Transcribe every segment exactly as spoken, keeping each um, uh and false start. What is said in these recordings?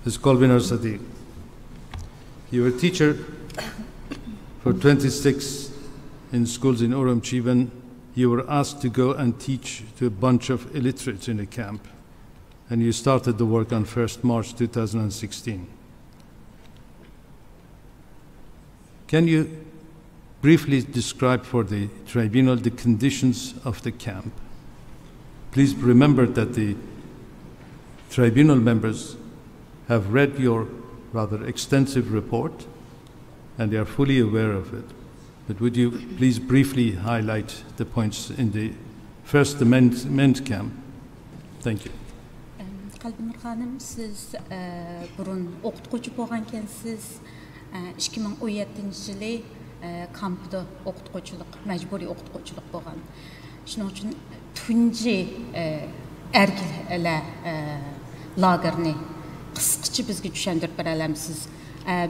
Miss Kolbinur Sadiq, you were a teacher for twenty-six in schools in Urumqi when you were asked to go and teach to a bunch of illiterates in a camp, and you started the work on first March two thousand sixteen. Can you briefly describe for the tribunal the conditions of the camp? Please remember that the tribunal members have read your rather extensive report and they are fully aware of it. But would you please briefly highlight the points in the first amend-, amend camp? Thank you. قەلبىنۇر خانىم، سىز بۇرۇن ئوقۇتقۇچى بولغانكەنسىز. ئىككى مىڭ ئون يەتتىنچى يىلى كامپدا ئوقۇتقۇچىلىق، مەجبۇرىي ئوقۇتقۇچىلىق بولغان. شۇنىڭ ئۈچۈن تۇنجى ئەركىلەر لاگېرىنى قىسقىچە بىزگە چۈشەندۈرۈپ بېرەلەمسىز؟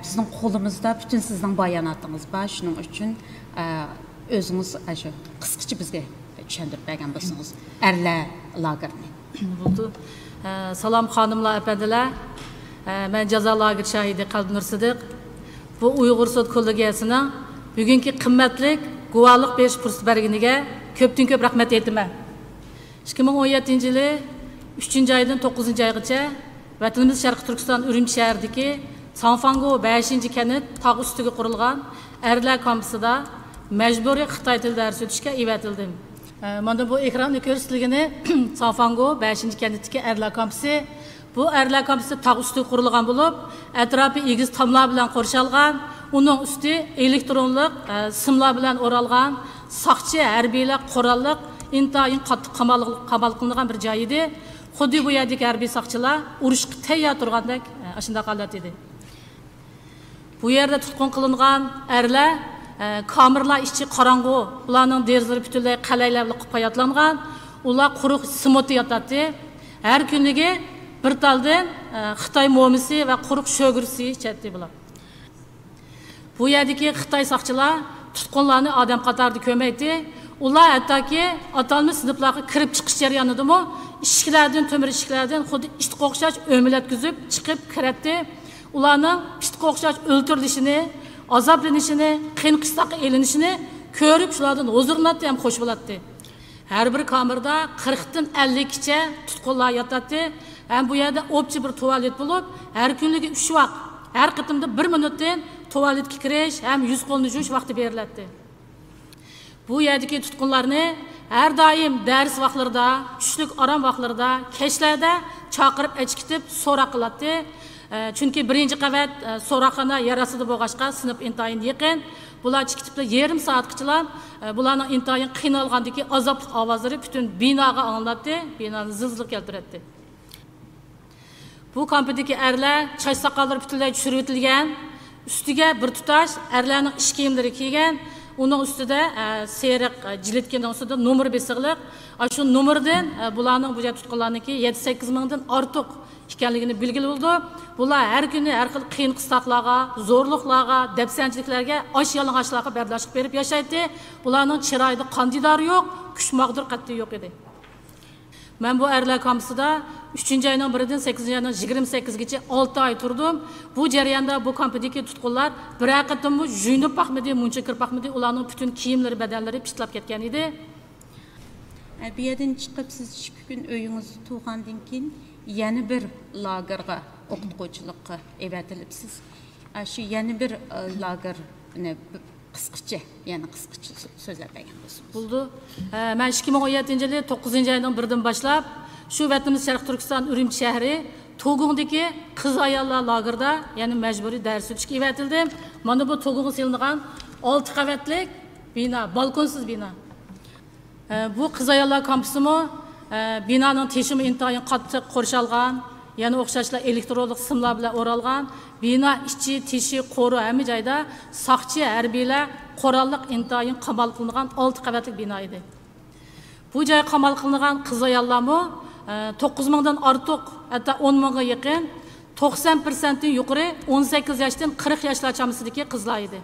بىزنىڭ قولىمىزدا پۈتۈن سىزنىڭ باياناتىڭىز بار، شۇنىڭ ئۈچۈن ئۆزىڭىز ئاشۇ قىسقىچە بىزگە چۈشەندۈرۈپ بەرگەن بولسىڭىز، ئەرلەر لاگېرىنى. بولدى. سالام خانىملار، ئەپەندىلەر. مەن جازا لاگېر شاھىدى قەلبىنۇر سىدىق. بۇ ئۇيغۇر سوت كوللېگىيەسىنىڭ بۈگۈنكى قىممەتلىك گۇۋاھلىق بېرىش پۇرسىتى بەرگىنىگە كۆپتىن كۆپ رەھمەت ئېيتىمەن. ئىككى مىڭ ئون يەتتىنچى يىلى ئۈچىنچى ئايدىن توققۇزىنچى ئايغىچە ۋەتىنىمىز شەرقىي تۈركىستان ئۈرۈمچى شەھىرىدىكى ساڭفاڭگو بەشىنچى كەنت تاغ ئۈستىگە قۇرۇلغان ئەرلەر كامپىسىدا مەجبۇرىي خىتاي تىلى دەرس ئۆتۈشكە ئەۋەتىلدىم. مانا بۇ ئېكراندا كۆرسىتىلگىنى ساڭفاڭگو بەشىنچى كەنتتىكى ئەرلەر كامپىسى. بۇ ئەرلەر كامپىسى تاغ ئۈستىگە قۇرۇلغان بولۇپ، ئەتراپى ئېگىز تاملار بىلەن قورشالغان. ئۇنىڭ ئۈستى ئېلېكترونلۇق سىملار بىلەن ئورالغان، ساقچى، ھەربىيلەر قوراللىق، ئىنتايىن قاتتىق قامال قىلىنىدىغان بىر جاي ئىدى. خۇددى بۇ يەردىكى ھەربىي ساقچىلار ئۇرۇشقا تەييار تۇرغاندەك ئاشۇنداق ھالەت ئىدى. بۇ يەردە تۇتقۇن قىلىنغان ئەرلەر، كامېرلار ئىچى قاراڭغۇ، ئۇلارنىڭ دېرىزىلىرى پۈتۈنلەي قەلەيلەر بىلەن قاپلاپ ياتلانغان. ئۇلار قۇرۇق سىموتتا ياتاتتى. ھەر كۈنلۈكى بىر تالدىن خىتاي مومىسى ۋە قۇرۇق شۆگىرىسى ئىچەتتى بۇلار. بۇ يەردىكى خىتاي ساقچىلار تۇتقۇنلارنى ئادەم قاتارىدا كۆرمەيتتى. ئۇلار ھەتتاكى ئاتالمىش سىنىپلارغا كىرىپ چىقىش جەريانىدىمۇ ئىشىكلەردىن، تۆمۈر ئىشىكلەردىن خۇددى ئىتقا ئوخشاش ئۆمىلەتكۈزۈپ چىقىپ كىرەتتى. ئۇلارنىڭ پىتقا ئوخشاش ئۆلتۈرۈلۈشىنى، ئازابلىنىشىنى، قىيىن قىستاققا ئېلىنىشىنى كۆرۈپ شۇلاردىن ھۇزۇرلىناتتى ھەم خوش بولاتتى. ھەر بىر كامېردا قىرىقتىن ئەللىككىچە تۇتقۇنلار ياتاتتى ھەم بۇ يەردە ئوپچە بىر تۇۋالېت بولۇپ، ھەر كۈنلۈكى ئۈچ ۋاق، ھەر قېتىمدا بىر مىنۇتتىن تۇۋالېتكە كىرىش ھەم يۈز قولنى يۇيۇش ۋاقتى بېرىلەتتى. بۇ يەردىكى تۇتقۇنلارنى ھەر دائىم دەرس ۋاقلىرىدا، چۈشلۈك ئارام ۋاقلىرىدا، كەچلەردە چاقىرىپ ئەچىكىتىپ سوراق قىلاتتى. ئە، چۈنكى بىرىنچى قەۋەت، ئە، سوراقخانا يەر ئاستىدا بولغاچقا، سىنىپ ئىنتايىن يېقىن. بۇلار چىقىپ كېتىپلا يېرىم سائەتكىچىلا، ئە، بۇلارنىڭ ئىنتايىن قىينالغاندىكى ئازابلىق ئاۋازلىرى پۈتۈن بىناغا ئاڭلىناتتى، بىنانى زىلزىلە كەلتۈرەتتى. بۇ كامپىدىكى ئەرلەر چاچ ساقاللىرى پۈتۈنلەي چۈشۈرۈۋېتىلگەن، ئۈستىگە بىر تۇتاش ئەرلەرنىڭ ئىش كىيىملىرى كىيگەن، ئۇنىڭ ئۈستىدە، ئە، سېرىق، ئە، جىلىتكىنىڭ ئۈستىدە نومۇر بېسىقلىق. ئاشۇ نومۇردىن، ئە، بۇلارنىڭ بۇ يەردە تۇتقۇنلارنىڭكى يەتتە سەككىز مىڭدىن ئارتۇق ئىكەنلىكىنى بىلگىلى بولىدۇ. بۇلار ھەر كۈنى ھەر خىل قىيىن قىستاقلارغا، زورلۇقلارغا، دەپسەندىچىلىكلەرگە، ئاچ يالىڭاچلارغا بەرداشلىق بېرىپ ياشايتتى. بۇلارنىڭ چىرايىدا قان دىدارى يوق، كۈچ ماغدۇر قەتئىي يوق ئىدى. مەن بۇ ئەرلەر كامپىسىدا ئۈچىنچى ئاينىڭ بىرىدىن سەككىزىنچى ئاينىڭ يىگىرمە سەككىزىگىچە ئالتە ئاي تۇردۇم. بۇ جەرياندا بۇ كامپىدىكى تۇتقۇنلار بىرەر قېتىممۇ يۇيۇنۇپ باقمىدى، مۇنچىغا كىرىپ باقمىدى. ئۇلارنىڭ پۈتۈن كىيىملىرى، بەدەنلىرى پىتلاپ كەتكەن ئىدى. بۇ يەردىن چىقىپ، سىز ئىككى كۈن ئۆيىڭىزدە تۇرغاندىن كېيىن، يەنە بىر لاگېرغا ئوقۇتقۇچىلىققا ئەۋەتىلىپسىز. شۇ يەنە بىر لاگېرنى قىسقىچە، يەنە قىسقىچە سۆزلەپ بەرگەن بولسىڭىز. بولدى. مەن ئىككى مىڭ ئون يەتتىنچى يىلى توققۇزىنچى ئاينىڭ بىرىدىن باشلاپ شۇ ۋەتىنىمىز شەرقىي تۈركىستان ئۈرۈمچى شەھىرى توگۇڭدىكى قىز ئاياللار لاگېرىدا يەنە مەجبۇرىي دەرس ئۆتۈشكە ئەۋەتىلدىم. مانا بۇ توگۇڭغا سېلىنغان ئالتە قەۋەتلىك بىنا، بالكونسىز بىنا. بۇ قىز ئاياللار كامپۇسىمۇ، بىنانىڭ تېشىمۇ ئىنتايىن قاتتىق قورشالغان، يەنە ئوخشاشلا ئېلېكترونلۇق سىملار بىلەن ئورالغان. بىنا ئىچى، تېشى، قورۇ ھەممە جايدا ساقچى، ھەربىيلەر قوراللىق، ئىنتايىن قامال قىلىنغان ئالتە قەۋەتلىك بىنا ئىدى. بۇ جايغا قامال قىلىنغان قىز ئاياللارمۇ، توققۇز مىڭدىن ئارتۇق، ھەتتا ئون مىڭغا يېقىن، توقسان پىرسەنتتىن يۇقىرى ئون سەككىز ياشتىن قىرىق ياشلار چامىسىدىكى قىزلار ئىدى.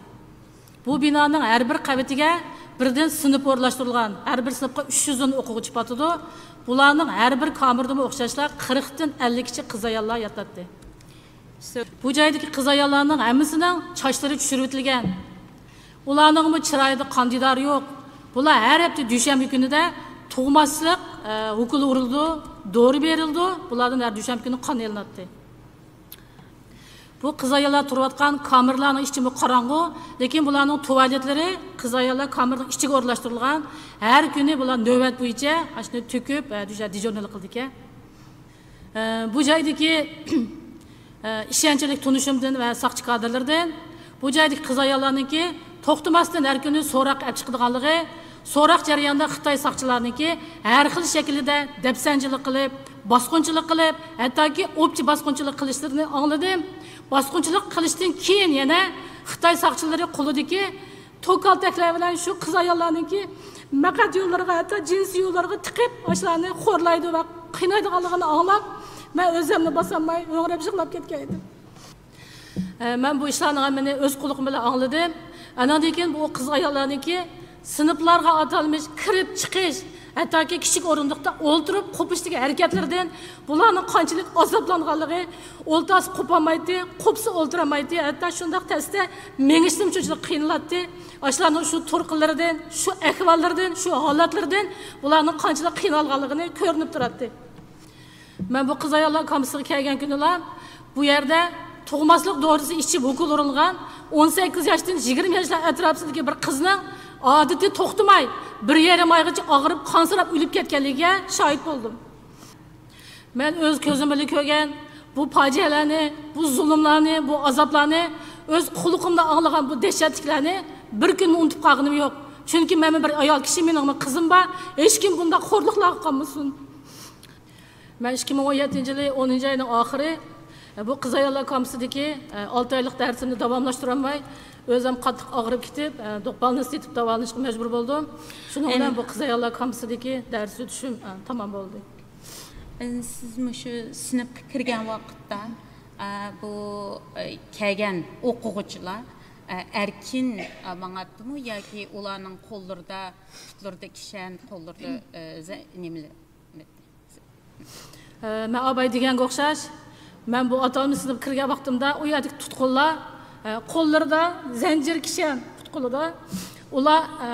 بۇ بىنانىڭ ھەر بىر قەۋىتىگە بىردىن سىنىپ ئورۇنلاشتۇرۇلغان، ھەر بىر سىنىپقا ئۈچ يۈزدىن ئوقۇغۇچى پاتىدۇ. بۇلارنىڭ ھەر بىر كامېردىمۇ ئوخشاشلا قىرىقتىن ئەللىككىچە قىز ئاياللار ياتاتتى. بۇ جايدىكى قىز-ئاياللارنىڭ ھەممىسىنىڭ چاچلىرى چۈشۈرۈۋېتىلگەن. ئۇلارنىڭمۇ چىرايىدا قان دىدارى يوق. بۇلار ھەر ھەپتە دۈشەنبە كۈنىدە تۇغماسلىق، ئە، ئوكۇل ئۇرۇلىدۇ، دورا بېرىلىدۇ. بۇلاردىن ھەر دۈشەنبە كۈنى قان ئېلىناتتى. بۇ قىز-ئاياللار تۇرۇۋاتقان كامېرلارنىڭ ئىچىمۇ قاراڭغۇ، لېكىن بۇلارنىڭ تۇالېتلىرى قىز-ئاياللار كامېرنىڭ ئىچىگە ئورۇنلاشتۇرۇلغان. ھەر كۈنى بۇلار نۆۋەت بويىچە ئاشۇنى تۆكۈپ، ئە، دىجورنىلىق قىلىدىكەن. ئە، بۇ جايدىكى، ئە، ئىشەنچلىك تونۇشۇمدىن ۋە ساقچى كادىرلىرىدىن بۇ جايدىكى قىز-ئاياللارنىڭكى توختىماستىن ھەر كۈنى سوراق ئەپ چىقىدىغانلىقى، سوراق جەريانىدا خىتاي ساقچىلارنىڭكى ھەر خىل شەكىلدە دەپسەندىچىلىك قىلىپ، باسقۇنچىلىق قىلىپ، ھەتتاكى ئوپچە باسقۇنچىلىق قىلىشلىرىنى ئاڭلىدىم. باسقۇنچىلىق قىلىشتىن كېيىن يەنە خىتاي ساقچىلىرى قولىدىكى توكالتەكلەر بىلەن شۇ قىز-ئاياللارنىڭكى مەقئەت يوللىرىغا، ھەتتا جىنسىي يوللارغا تىقىپ، ئاشۇلارنى خورلايدۇ ۋە قىينايدىغانلىقىنى ئاڭلاپ، مەن ئۆزۈمنى باسالماي، ھۆڭرەپ يىغلاپ كەتكەن ئىدىم. ئە، مەن بۇ ئىشلارنىڭ ھەممىنى ئۆز قۇلىقىم بىلەن ئاڭلىدىم. ئاندىن كېيىن بۇ قىز-ئاياللارنىڭكى سىنىپلارغا ئاتالمىش كىرىپ چىقىش، ھەتتاكى كىچىك ئورۇندۇقتا ئولتۇرۇپ قوپۇشتىكى ھەرىكەتلىرىدىن بۇلارنىڭ قانچىلىك ئازابلانغانلىقى، ئولتۇرسا قوپالمايتتى، قوپسا ئولتۇرالمايتتى، ھەتتا شۇنداق تەستە مېڭىشتىمۇ شۇنچىلىك قىينىلاتتى. ئاشۇلارنىڭ شۇ تۇرقىلىرىدىن، شۇ ئەھۋاللىرىدىن، شۇ ھالەتلىرىدىن بۇلارنىڭ قانچىلىك قىينالغانلىقىنى كۆرۈنۈپ تۇراتتى. مەن بۇ قىز-ئاياللار كامپۇسىغا كەلگەن كۈنىلا بۇ يەردە تۇغماسلىق دورىسى ئىچىپ ھوكۇل ئۇرۇلغان ئون سەككىز ياشتىن يىگىرمە ياشلار ئەتراپىسىدىكى بىر قىزنىڭ ئادىتى توختىماي بىر يېرىم ئايغىچە ئاغرىپ، قانسىراپ ئۆلۈپ كەتكەنلىكىگە شاھىت بولدۇم. مەن ئۆز كۆزۈم بىلەن كۆرگەن بۇ پاجىئەلەرنى، بۇ زۇلۇملارنى، بۇ ئازابلارنى، ئۆز قۇلىقىمدا ئاڭلىغان بۇ دەھشەتلىكلەرنى بىر كۈنمۇ ئۇنتۇپ قالغىنىم يوق. چۈنكى مەنمۇ بىر ئايال كىشى، مېنىڭمۇ قىزىم بار. ھېچكىم بۇنداق خورلۇقلارغا قالمىسۇن. مەن ئىككى مىڭ ئون يەتتىنچى يىلى ئونىنچى ئاينىڭ ئاخىرى، بۇ قىز-ئاياللار كامپۇسىدىكى ئالتە ئايلىق دەرسىمنى داۋاملاشتۇرالماي، ئۆزۈم قاتتىق ئاغرىپ كېتىپ، دوپپامنى سېتىپ داۋالىنىشقا مەجبۇر بولدۇم. شۇنىڭ بىلەن بۇ قىز-ئاياللار كامپۇسىدىكى دەرس ئۆتۈشۈم تامام بولدى. سىز مۇشۇ سىنىپقا كىرگەن ۋاقىتتا، بۇ كەلگەن ئوقۇغۇچىلار ئەركىن ماڭاتتىمۇ ياكى ئۇلارنىڭ قوللىرىدا، پۇتلىرىدا كىشەن، قوللىرىدا نېمىلەر؟ ئە، مەن ئاباي دېگەنگە ئوخشاش، مەن بۇ ئاتالمىش سىنىپقا كىرگەن ۋاقتىمدا ئۇ يەردىكى تۇتقۇنلار، ئە، قوللىرىدا زەنجىر كىشەن پۇت-قولىدا. ئۇلار، ئە،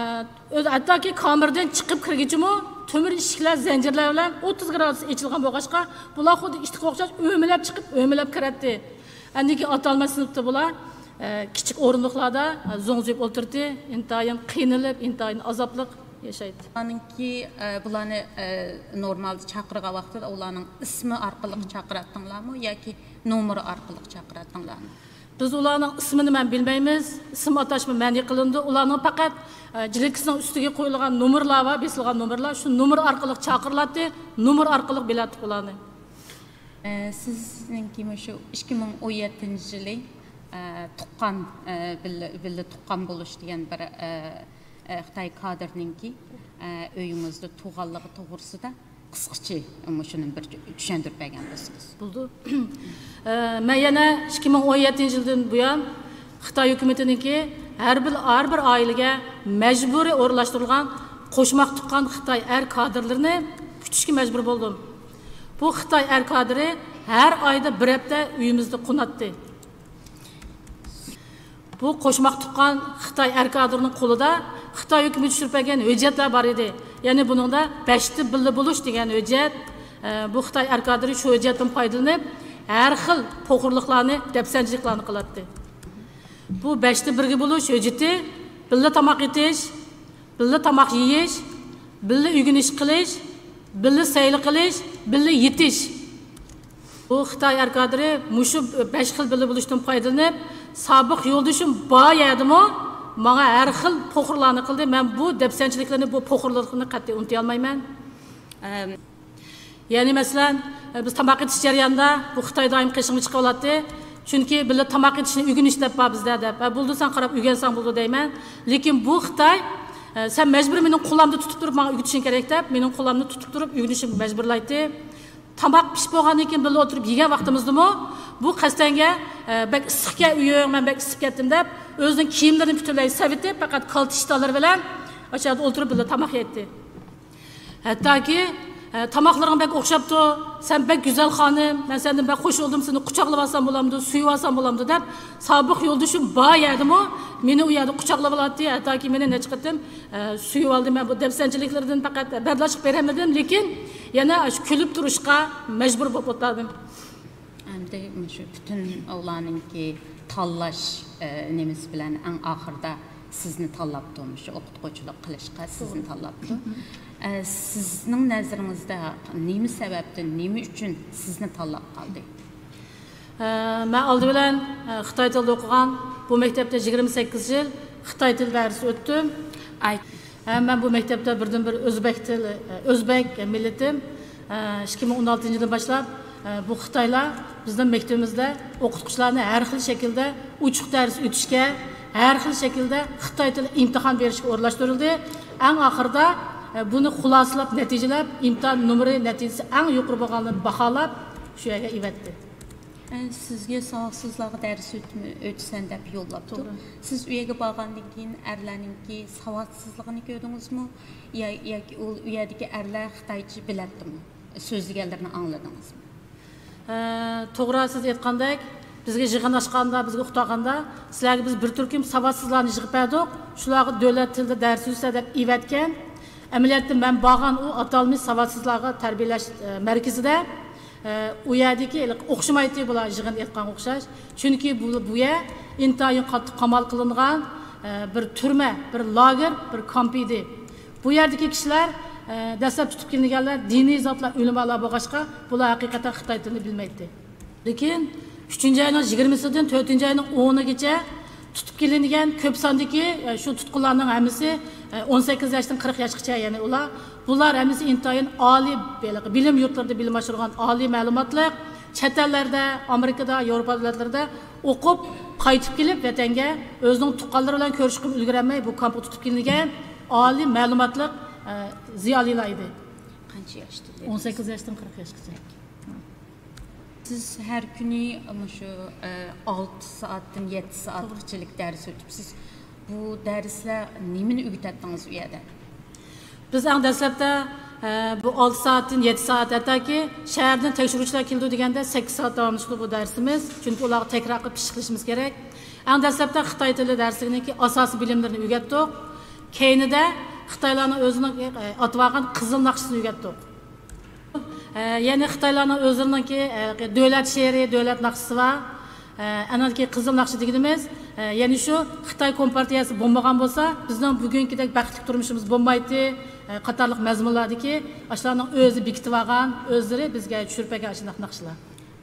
ئۆز، ھەتتاكى كامېردىن چىقىپ كىرگۈچىمۇ تۆمۈر ئىشىكلەر، زەنجىرلەر بىلەن ئوتتۇز گرادۇس ئېچىلغان بولغاچقا، بۇلار خۇددى ئىتقا ئوخشاش ئۆمىلەپ چىقىپ، ئۆمىلەپ كىرەتتى. ئاندىن كېيىن ئاتالمىش سىنىپتا بۇلار، ئە، كىچىك ئورۇندۇقلاردا، ئە، زوڭزىيىپ ئولتۇرتتى. ئىنتايىن قىينىلىپ، ئىنتايىن ئازابلىق ياشايتتى. ئۇلارنىڭكى، ئە، بۇلارنى، ئە، نورمالدا چاقىرغان ۋاقتىدا ئۇلارنىڭ ئىسمى ئارقىلىق چاقىراتتىڭلارمۇ ياكى نومۇرى ئارقىلىق چاقىراتتىڭلارمۇ؟ بىز ئۇلارنىڭ ئىسمىنى مەن بىلمەيمىز. ئىسىم ئاتاشمۇ مەنئى قىلىندى. ئۇلارنىڭ پەقەت، ئە، جىلىكىسىنىڭ ئۈستىگە قويۇلغان نومۇرلار بار، بېسىلغان نومۇرلار. شۇ نومۇر ئارقىلىق چاقىرىلاتتى، نومۇر ئارقىلىق بىلەتتۇق ئۇلارنى. ئە، سىزنىڭكى مۇشۇ ئىككى مىڭ ئون يەتتىنچى يىلى، ئە، تۇغقان، ئە، بىللە، بىللە تۇغقان بولۇش دېگەن بىر، ئە، ئە، خىتاي كادىرنىڭكى، ئە، ئۆيىڭىزدە تۇغانلىقى توغرىسىدا قىسقىچە مۇشۇنى بىر چۈشەندۈرۈپ بەرگەن بولسىڭىز. بولىدۇ. ئە، مەن يەنە ئىككى مىڭ ئون يەتتىنچى يىلدىن بۇيان خىتاي ھۆكۈمىتىنىڭكى ھەر بىر، ھەر بىر ئائىلىگە مەجبۇرىي ئورۇنلاشتۇرۇلغان قوشماق تۇغقان خىتاي ئەر كادىرلىرىنى كۈتۈشكە مەجبۇر بولدۇم. بۇ خىتاي ئەر كادىرى ھەر ئايدا بىر ھەپتە ئۆيىمىزدە قوناتتى. بۇ قوشماق تۇغقان خىتاي ئەر كادىرىنىڭ قولىدا خىتاي ھۆكۈمىتى چۈشۈرۈپ بەرگەن ھۆججەتلەر بار ئىدى. يەنى بۇنىڭدا بەشتە بىللە بولۇش دېگەن ھۆججەت. ئە، بۇ خىتاي ئەر كادىرى شۇ ھۆججەتتىن پايدىلىنىپ، ھەر خىل پوخۇرلۇقلارنى، دەپسەندىچىلىكلارنى قىلاتتى. بۇ بەشتە بىرگە بولۇش ھۆججىتى بىللە تاماق ئېتىش، بىللە تاماق يېيىش، بىللە ئۆگىنىش قىلىش، بىللە سەيلە قىلىش، بىللە يېتىش. بۇ خىتاي ئەر كادىرى مۇشۇ بەش خىل بىللە بولۇشتىن پايدىلىنىپ، سابىق يولدىشىم بار يەردىمۇ ماڭا ھەر خىل پوخۇرلارنى قىلدى. مەن بۇ دەپسەندىچىلىكلىرىنى، بۇ پوخۇرلۇقنى قەتئىي ئۇنتۇيالمايمەن. ئەم، يەنى مەسىلەن، بىز تاماق ئېتىش جەريانىدا بۇ خىتاي دائىم قېشىڭغا چىقىۋالاتتى. چۈنكى بىللە تاماق ئېتىشنى ئۆگىنىش دەپ بار بىزدە دەپ. ھە، بولىدۇ، سەن قاراپ ئۆگەنسەڭ بولىدۇ دەيمەن. لېكىن بۇ خىتاي، ئە، سەن مەجبۇرىي مېنىڭ قولامدا تۇتۇپ تۇرۇپ ماڭا ئۆگىتىشىڭ كېرەك دەپ، مېنىڭ قولامدا تۇتۇپ تۇرۇپ ئۆگىنىشىمگە مەجبۇرلايتتى. تاماق پىشىپ بولغاندىن كېيىن بىللە ئولتۇرۇپ يېگەن ۋاقتىمىزدىمۇ بۇ قەستەنگە، ئە، بەك ئىسسىقكەن ئۆيۈڭ، مەن بەك ئىسسىپ كەتتىم دەپ، ئۆزىنىڭ كىيىملىرىنى پۈتۈنلەي سەۋىتىپ، پەقەت كالتە ئىشتانلىرى بىلەن ئاشۇ يەردە ئولتۇرۇپ بىللە تاماق يەيتتى. ھەتتاكى ئە، تاماقلىرىڭ بەك ئوخشاپتۇ، سەن بەك گۈزەل خانىم، مەن سەندىن بەك خۇش بولدۇم، سېنى قۇچاقلىۋالسام بولامدۇ، سۆيۈۋالسام بولامدۇ دەپ، سابىق يولدىشىم بار يەردىمۇ مېنى ئۇ يەردە قۇچاقلىۋالاتتى، ھەتتاكى مېنى نەچچە قېتىم، ئە، سۆيۈۋالدى. مەن بۇ دەپسەندىچىلىكلىرىدىن پەقەت بەرداشلىق بېرەلمىدىم، لېكىن يەنە شۇ كۈلۈپ تۇرۇشقا مەجبۇر بولۇپ ئولتۇردۇم. ئەمدى مۇشۇ پۈتۈن ئۇلارنىڭكى تاللاش، ئە، نېمىسى بىلەن ئەڭ ئاخىرىدا سىزنى تاللاپتۇ، مۇشۇ ئوقۇتقۇچىلىق قىلىشقا سىزنى تاللاپتۇ. ئە، سىزنىڭ نەزىرىڭىزدە نېمە سەۋەبتىن، نېمە ئۈچۈن سىزنى تاللاپ قالدى؟ ئە، مەن ئالدى بىلەن، ئە، خىتاي تىلىدا ئوقۇغان، بۇ مەكتەپتە يىگىرمە سەككىز يىل خىتاي تىلى دەرسى ئۆتتۈم. ئاي. ھەم مەن بۇ مەكتەپتە بىردىنبىر ئۆزبەك تىلى، ئۆزبەك مىللىتىم. ئىككى مىڭ ئون ئالتىنچى يىلدىن باشلاپ، بۇ خىتايلار بىزنىڭ مەكتىۋىمىزدە ئوقۇتقۇچىلارنى ھەر خىل شەكىلدە ئوچۇق دەرس ئۆتۈشكە، ھەر خىل شەكىلدە خىتاي تىلى ئىمتىھان بېرىشكە ئورۇنلاشتۇرۇلدى. ئەڭ ئاخىرىدا، بۇنى خۇلاسىلاپ، نەتىجىلەپ، ئىمتىھان نومۇرى، نەتىجىسى ئەڭ يۇقىرى بولغانلارنى باھالاپ، شۇ يەرگە ئېۋەتتى. ئە، سىزگە ساۋاتسىزلارغا دەرس ئۆتمە-، ئۆتىسەن دەپ يوللاپتۇ. توغرا. سىز ئۇ يەرگە بارغاندىن كېيىن ئەرلەرنىڭكى ساۋاتسىزلىقىنى كۆردىڭىزمۇ؟ يا-، ياكى ئۇ، ئۇ يەردىكى ئەرلەر خىتايچە بىلەتتىمۇ؟ سۆزلىگەنلىرىنى ئاڭلىدىڭىزمۇ؟ ئە، توغرا، سىز ئېيتقاندەك، بىزگە يىغىن ئاچقاندا، بىزگە ئۇقتۇرغاندا، سىلەرگە بىز بىر تۈركۈم ساۋاتسىزلارنى يىغىپ بەردۇق، شۇلارغا دۆلەت تىلىدا دەرس ئۆتسە دەپ ئېۋەتكەن. ئەمەلىيەتتە مەن بارغان ئۇ ئاتالمىش ساۋاتسىزلارغا تەربىيەلەش، ئە، مەركىزىدە. ئە، ئۇ يەردىكى ھېلىقى ئوخشىمايتتى، بۇلار يىغىن ئېيتقانغا ئوخشاش. چۈنكى بۇ، بۇ يەر ئىنتايىن قاتتىق قامال قىلىنغان، ئە، بىر تۈرمە، بىر لاگېر، بىر كامپ ئىدى. بۇ يەردىكى كىشىلەر، ئە، دەسلەپ تۇتۇپ كېلىنگەنلەر دىنىي زاتلار، ئۆلىمالار بولغاچقا، بۇلار ھەقىقەتەن خىتاي تىلىنى بىلمەيتتى. لېكىن ئۈچىنچى ئاينىڭ يىگىرمىسىدىن تۆتىنچى ئاينىڭ ئونىغىچە تۇتۇپ كېلىنگەن كۆپ ساندىكى، ئە، شۇ تۇتقۇنلارنىڭ ھەممىسى، ئە، ئون سەككىز ياشتىن قىرىق ياشقىچە، يەنى ئۇلار، بۇلار ھەممىسى ئىنتايىن ئالىي بىلىم يۇرتلىرىدا بىلىم ئاشۇرغان ئالىي مەلۇماتلىق، چەت ئەللەردە، ئامېرىكىدا، ياۋروپا دۆلەتلىرىدە ئوقۇپ، قايتىپ كېلىپ ۋەتەنگە ئۆزىنىڭ تۇغقانلىرى بىلەن كۆرۈشۈپ ئۈلگۈرەلمەي، بۇ كامپقا تۇتۇپ كېلىنگەن ئالىي مەلۇماتلىق، ئە، زىيالىيلار ئىدى. قانچە ياشتا؟ ئون سەككىز ياشتىن قىرىق ياشقىچە. سىز ھەر كۈنى مۇشۇ، ئە، ئالتە سائەتتىن يەتتە سائەتكىچىلىك دەرس ئۆتۈپسىز. بۇ دەرسلەر نېمىنى ئۆگىتەتتىڭىز ئۇ يەردە؟ بىز ئەڭ دەسلەپتە، ئە، بۇ ئالتە سائەتتىن يەتتە سائەت، ھەتتاكى شەھەردىن تەكشۈرگۈچىلەر كېلىدۇ دېگەندە سەككىز سائەت داۋاملىشىدۇ بۇ دەرسىمىز. چۈنكى ئۇلارغا تەكرار قىلىپ پىششىق قىلىشىمىز كېرەك. ئەڭ دەسلەپتە خىتاي تىلى دەرسلىكىنىڭكى ئاساسىي بىلىملىرىنى ئۆگەتتۇق. كەينىدە خىتايلارنىڭ ئۆزىنىڭ، ئە، ئاتىۋالغان قىزىل ناخشىسىنى ئۆگەتتۇق. ئە، يەنى خىتايلارنىڭ ئۆزلىرىنىڭكى، ئە، دۆلەت شېئىرى، دۆلەت ناخشىسى بار. ئە، ئەنىڭدىكى قىزىل ناخشا دېگىنىمىز، ئە، يەنى شۇ خىتاي كومپارتىيەسى بولمىغان بولسا، بىزنىڭ بۈگۈنكىدەك بەختلىك تۇرمۇشىمىز بولمايتتى، ئە، قاتارلىق مەزمۇنلاردىكى ئاشۇلارنىڭ ئۆزى بېكىتىۋالغان، ئۆزلىرى بىزگە چۈشۈرۈپ بەرگەن ئاشۇنداق ناخشىلار.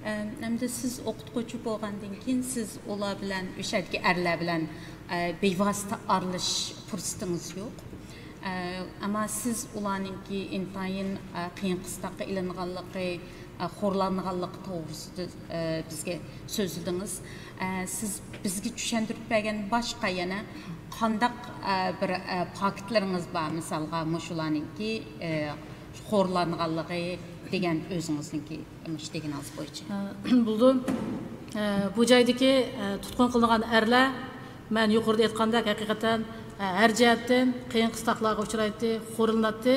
ئە، ئەمدى سىز ئوقۇتقۇچى بولغاندىن كېيىن، سىز ئۇلار بىلەن، ئۆشەدىكى ئەرلەر بىلەن، ئە، بىۋاسىتە ئارىلىشىش پۇرسىتىڭىز يوق. ئە، ئەمما سىز ئۇلارنىڭكى ئىنتايىن، ئە، قىيىن قىستاققا ئېلىنغانلىقى، ئە، خورلانغانلىقى توغرىسىدا، ئە، بىزگە سۆزلىدىڭىز. ئە، سىز بىزگە چۈشەندۈرۈپ بەرگەن باشقا يەنە قانداق، ئە، بىر، ئە، پاكىتلىرىڭىز بار؟ مىسالغا، مۇشۇلارنىڭكى، ئە، خورلانغانلىقى دېگەن ئۆزىڭىزنىڭكى مۇشۇ دېگىنىڭىز بويىچە. ئە، بولدى. ئە، بۇ جايدىكى، ئە، تۇتقۇن قىلىنغان ئەرلەر، مەن يۇقىرىدا ئېيتقاندەك، ھەقىقەتەن، ئە، ھەر جەھەتتىن قىيىن قىستاقلارغا ئۇچرايتتى، خورلىناتتى.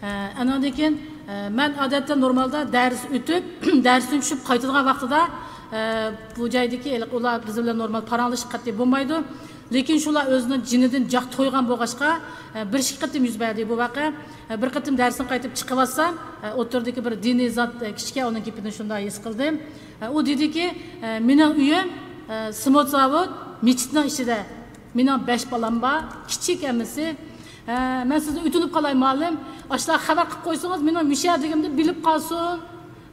ئە، ئانىڭدىن كېيىن، ئە، مەن ئادەتتە نورمالدا دەرس ئۆتۈپ، دەرستىن چۈشۈپ قايتىدىغان ۋاقتىدا، ئە، بۇ جايدىكى ھېلىقى ئۇلار بىز بىلەن نورمال پاراڭلىشىپ قەتئىي بولمايدۇ. لېكىن شۇلار ئۆزىنىڭ جېنىدىن جاق تويغان بولغاچقا، ئە، بىر ئىككى قېتىم يۈز بەردى بۇ ۋەقە. ئە، بىر قېتىم دەرستىن قايتىپ چىقىۋاتسام، ئە، ئوتتۇرىدىكى بىر دىنىي زات، ئە، كىشىكەن، ئۇنىڭ گېپىدىن شۇنداق ھېس قىلدىم. ئە، ئۇ دېدىكى، ئە، مېنىڭ ئۆيۈم، ئە، سىموت زاۋۇت مېچىتنىڭ ئىچىدە. مېنىڭ بەش بالام بار، كىچىك ھەممىسى. ئە، مەن سىزدىن ئۆتۈنۈپ قالاي، مۇئەللىم. ئاشۇلارغا خەۋەر قىلىپ قويسىڭىز، مېنىڭ مۇشۇ يەردىكىنىمنى بىلىپ قالسۇن،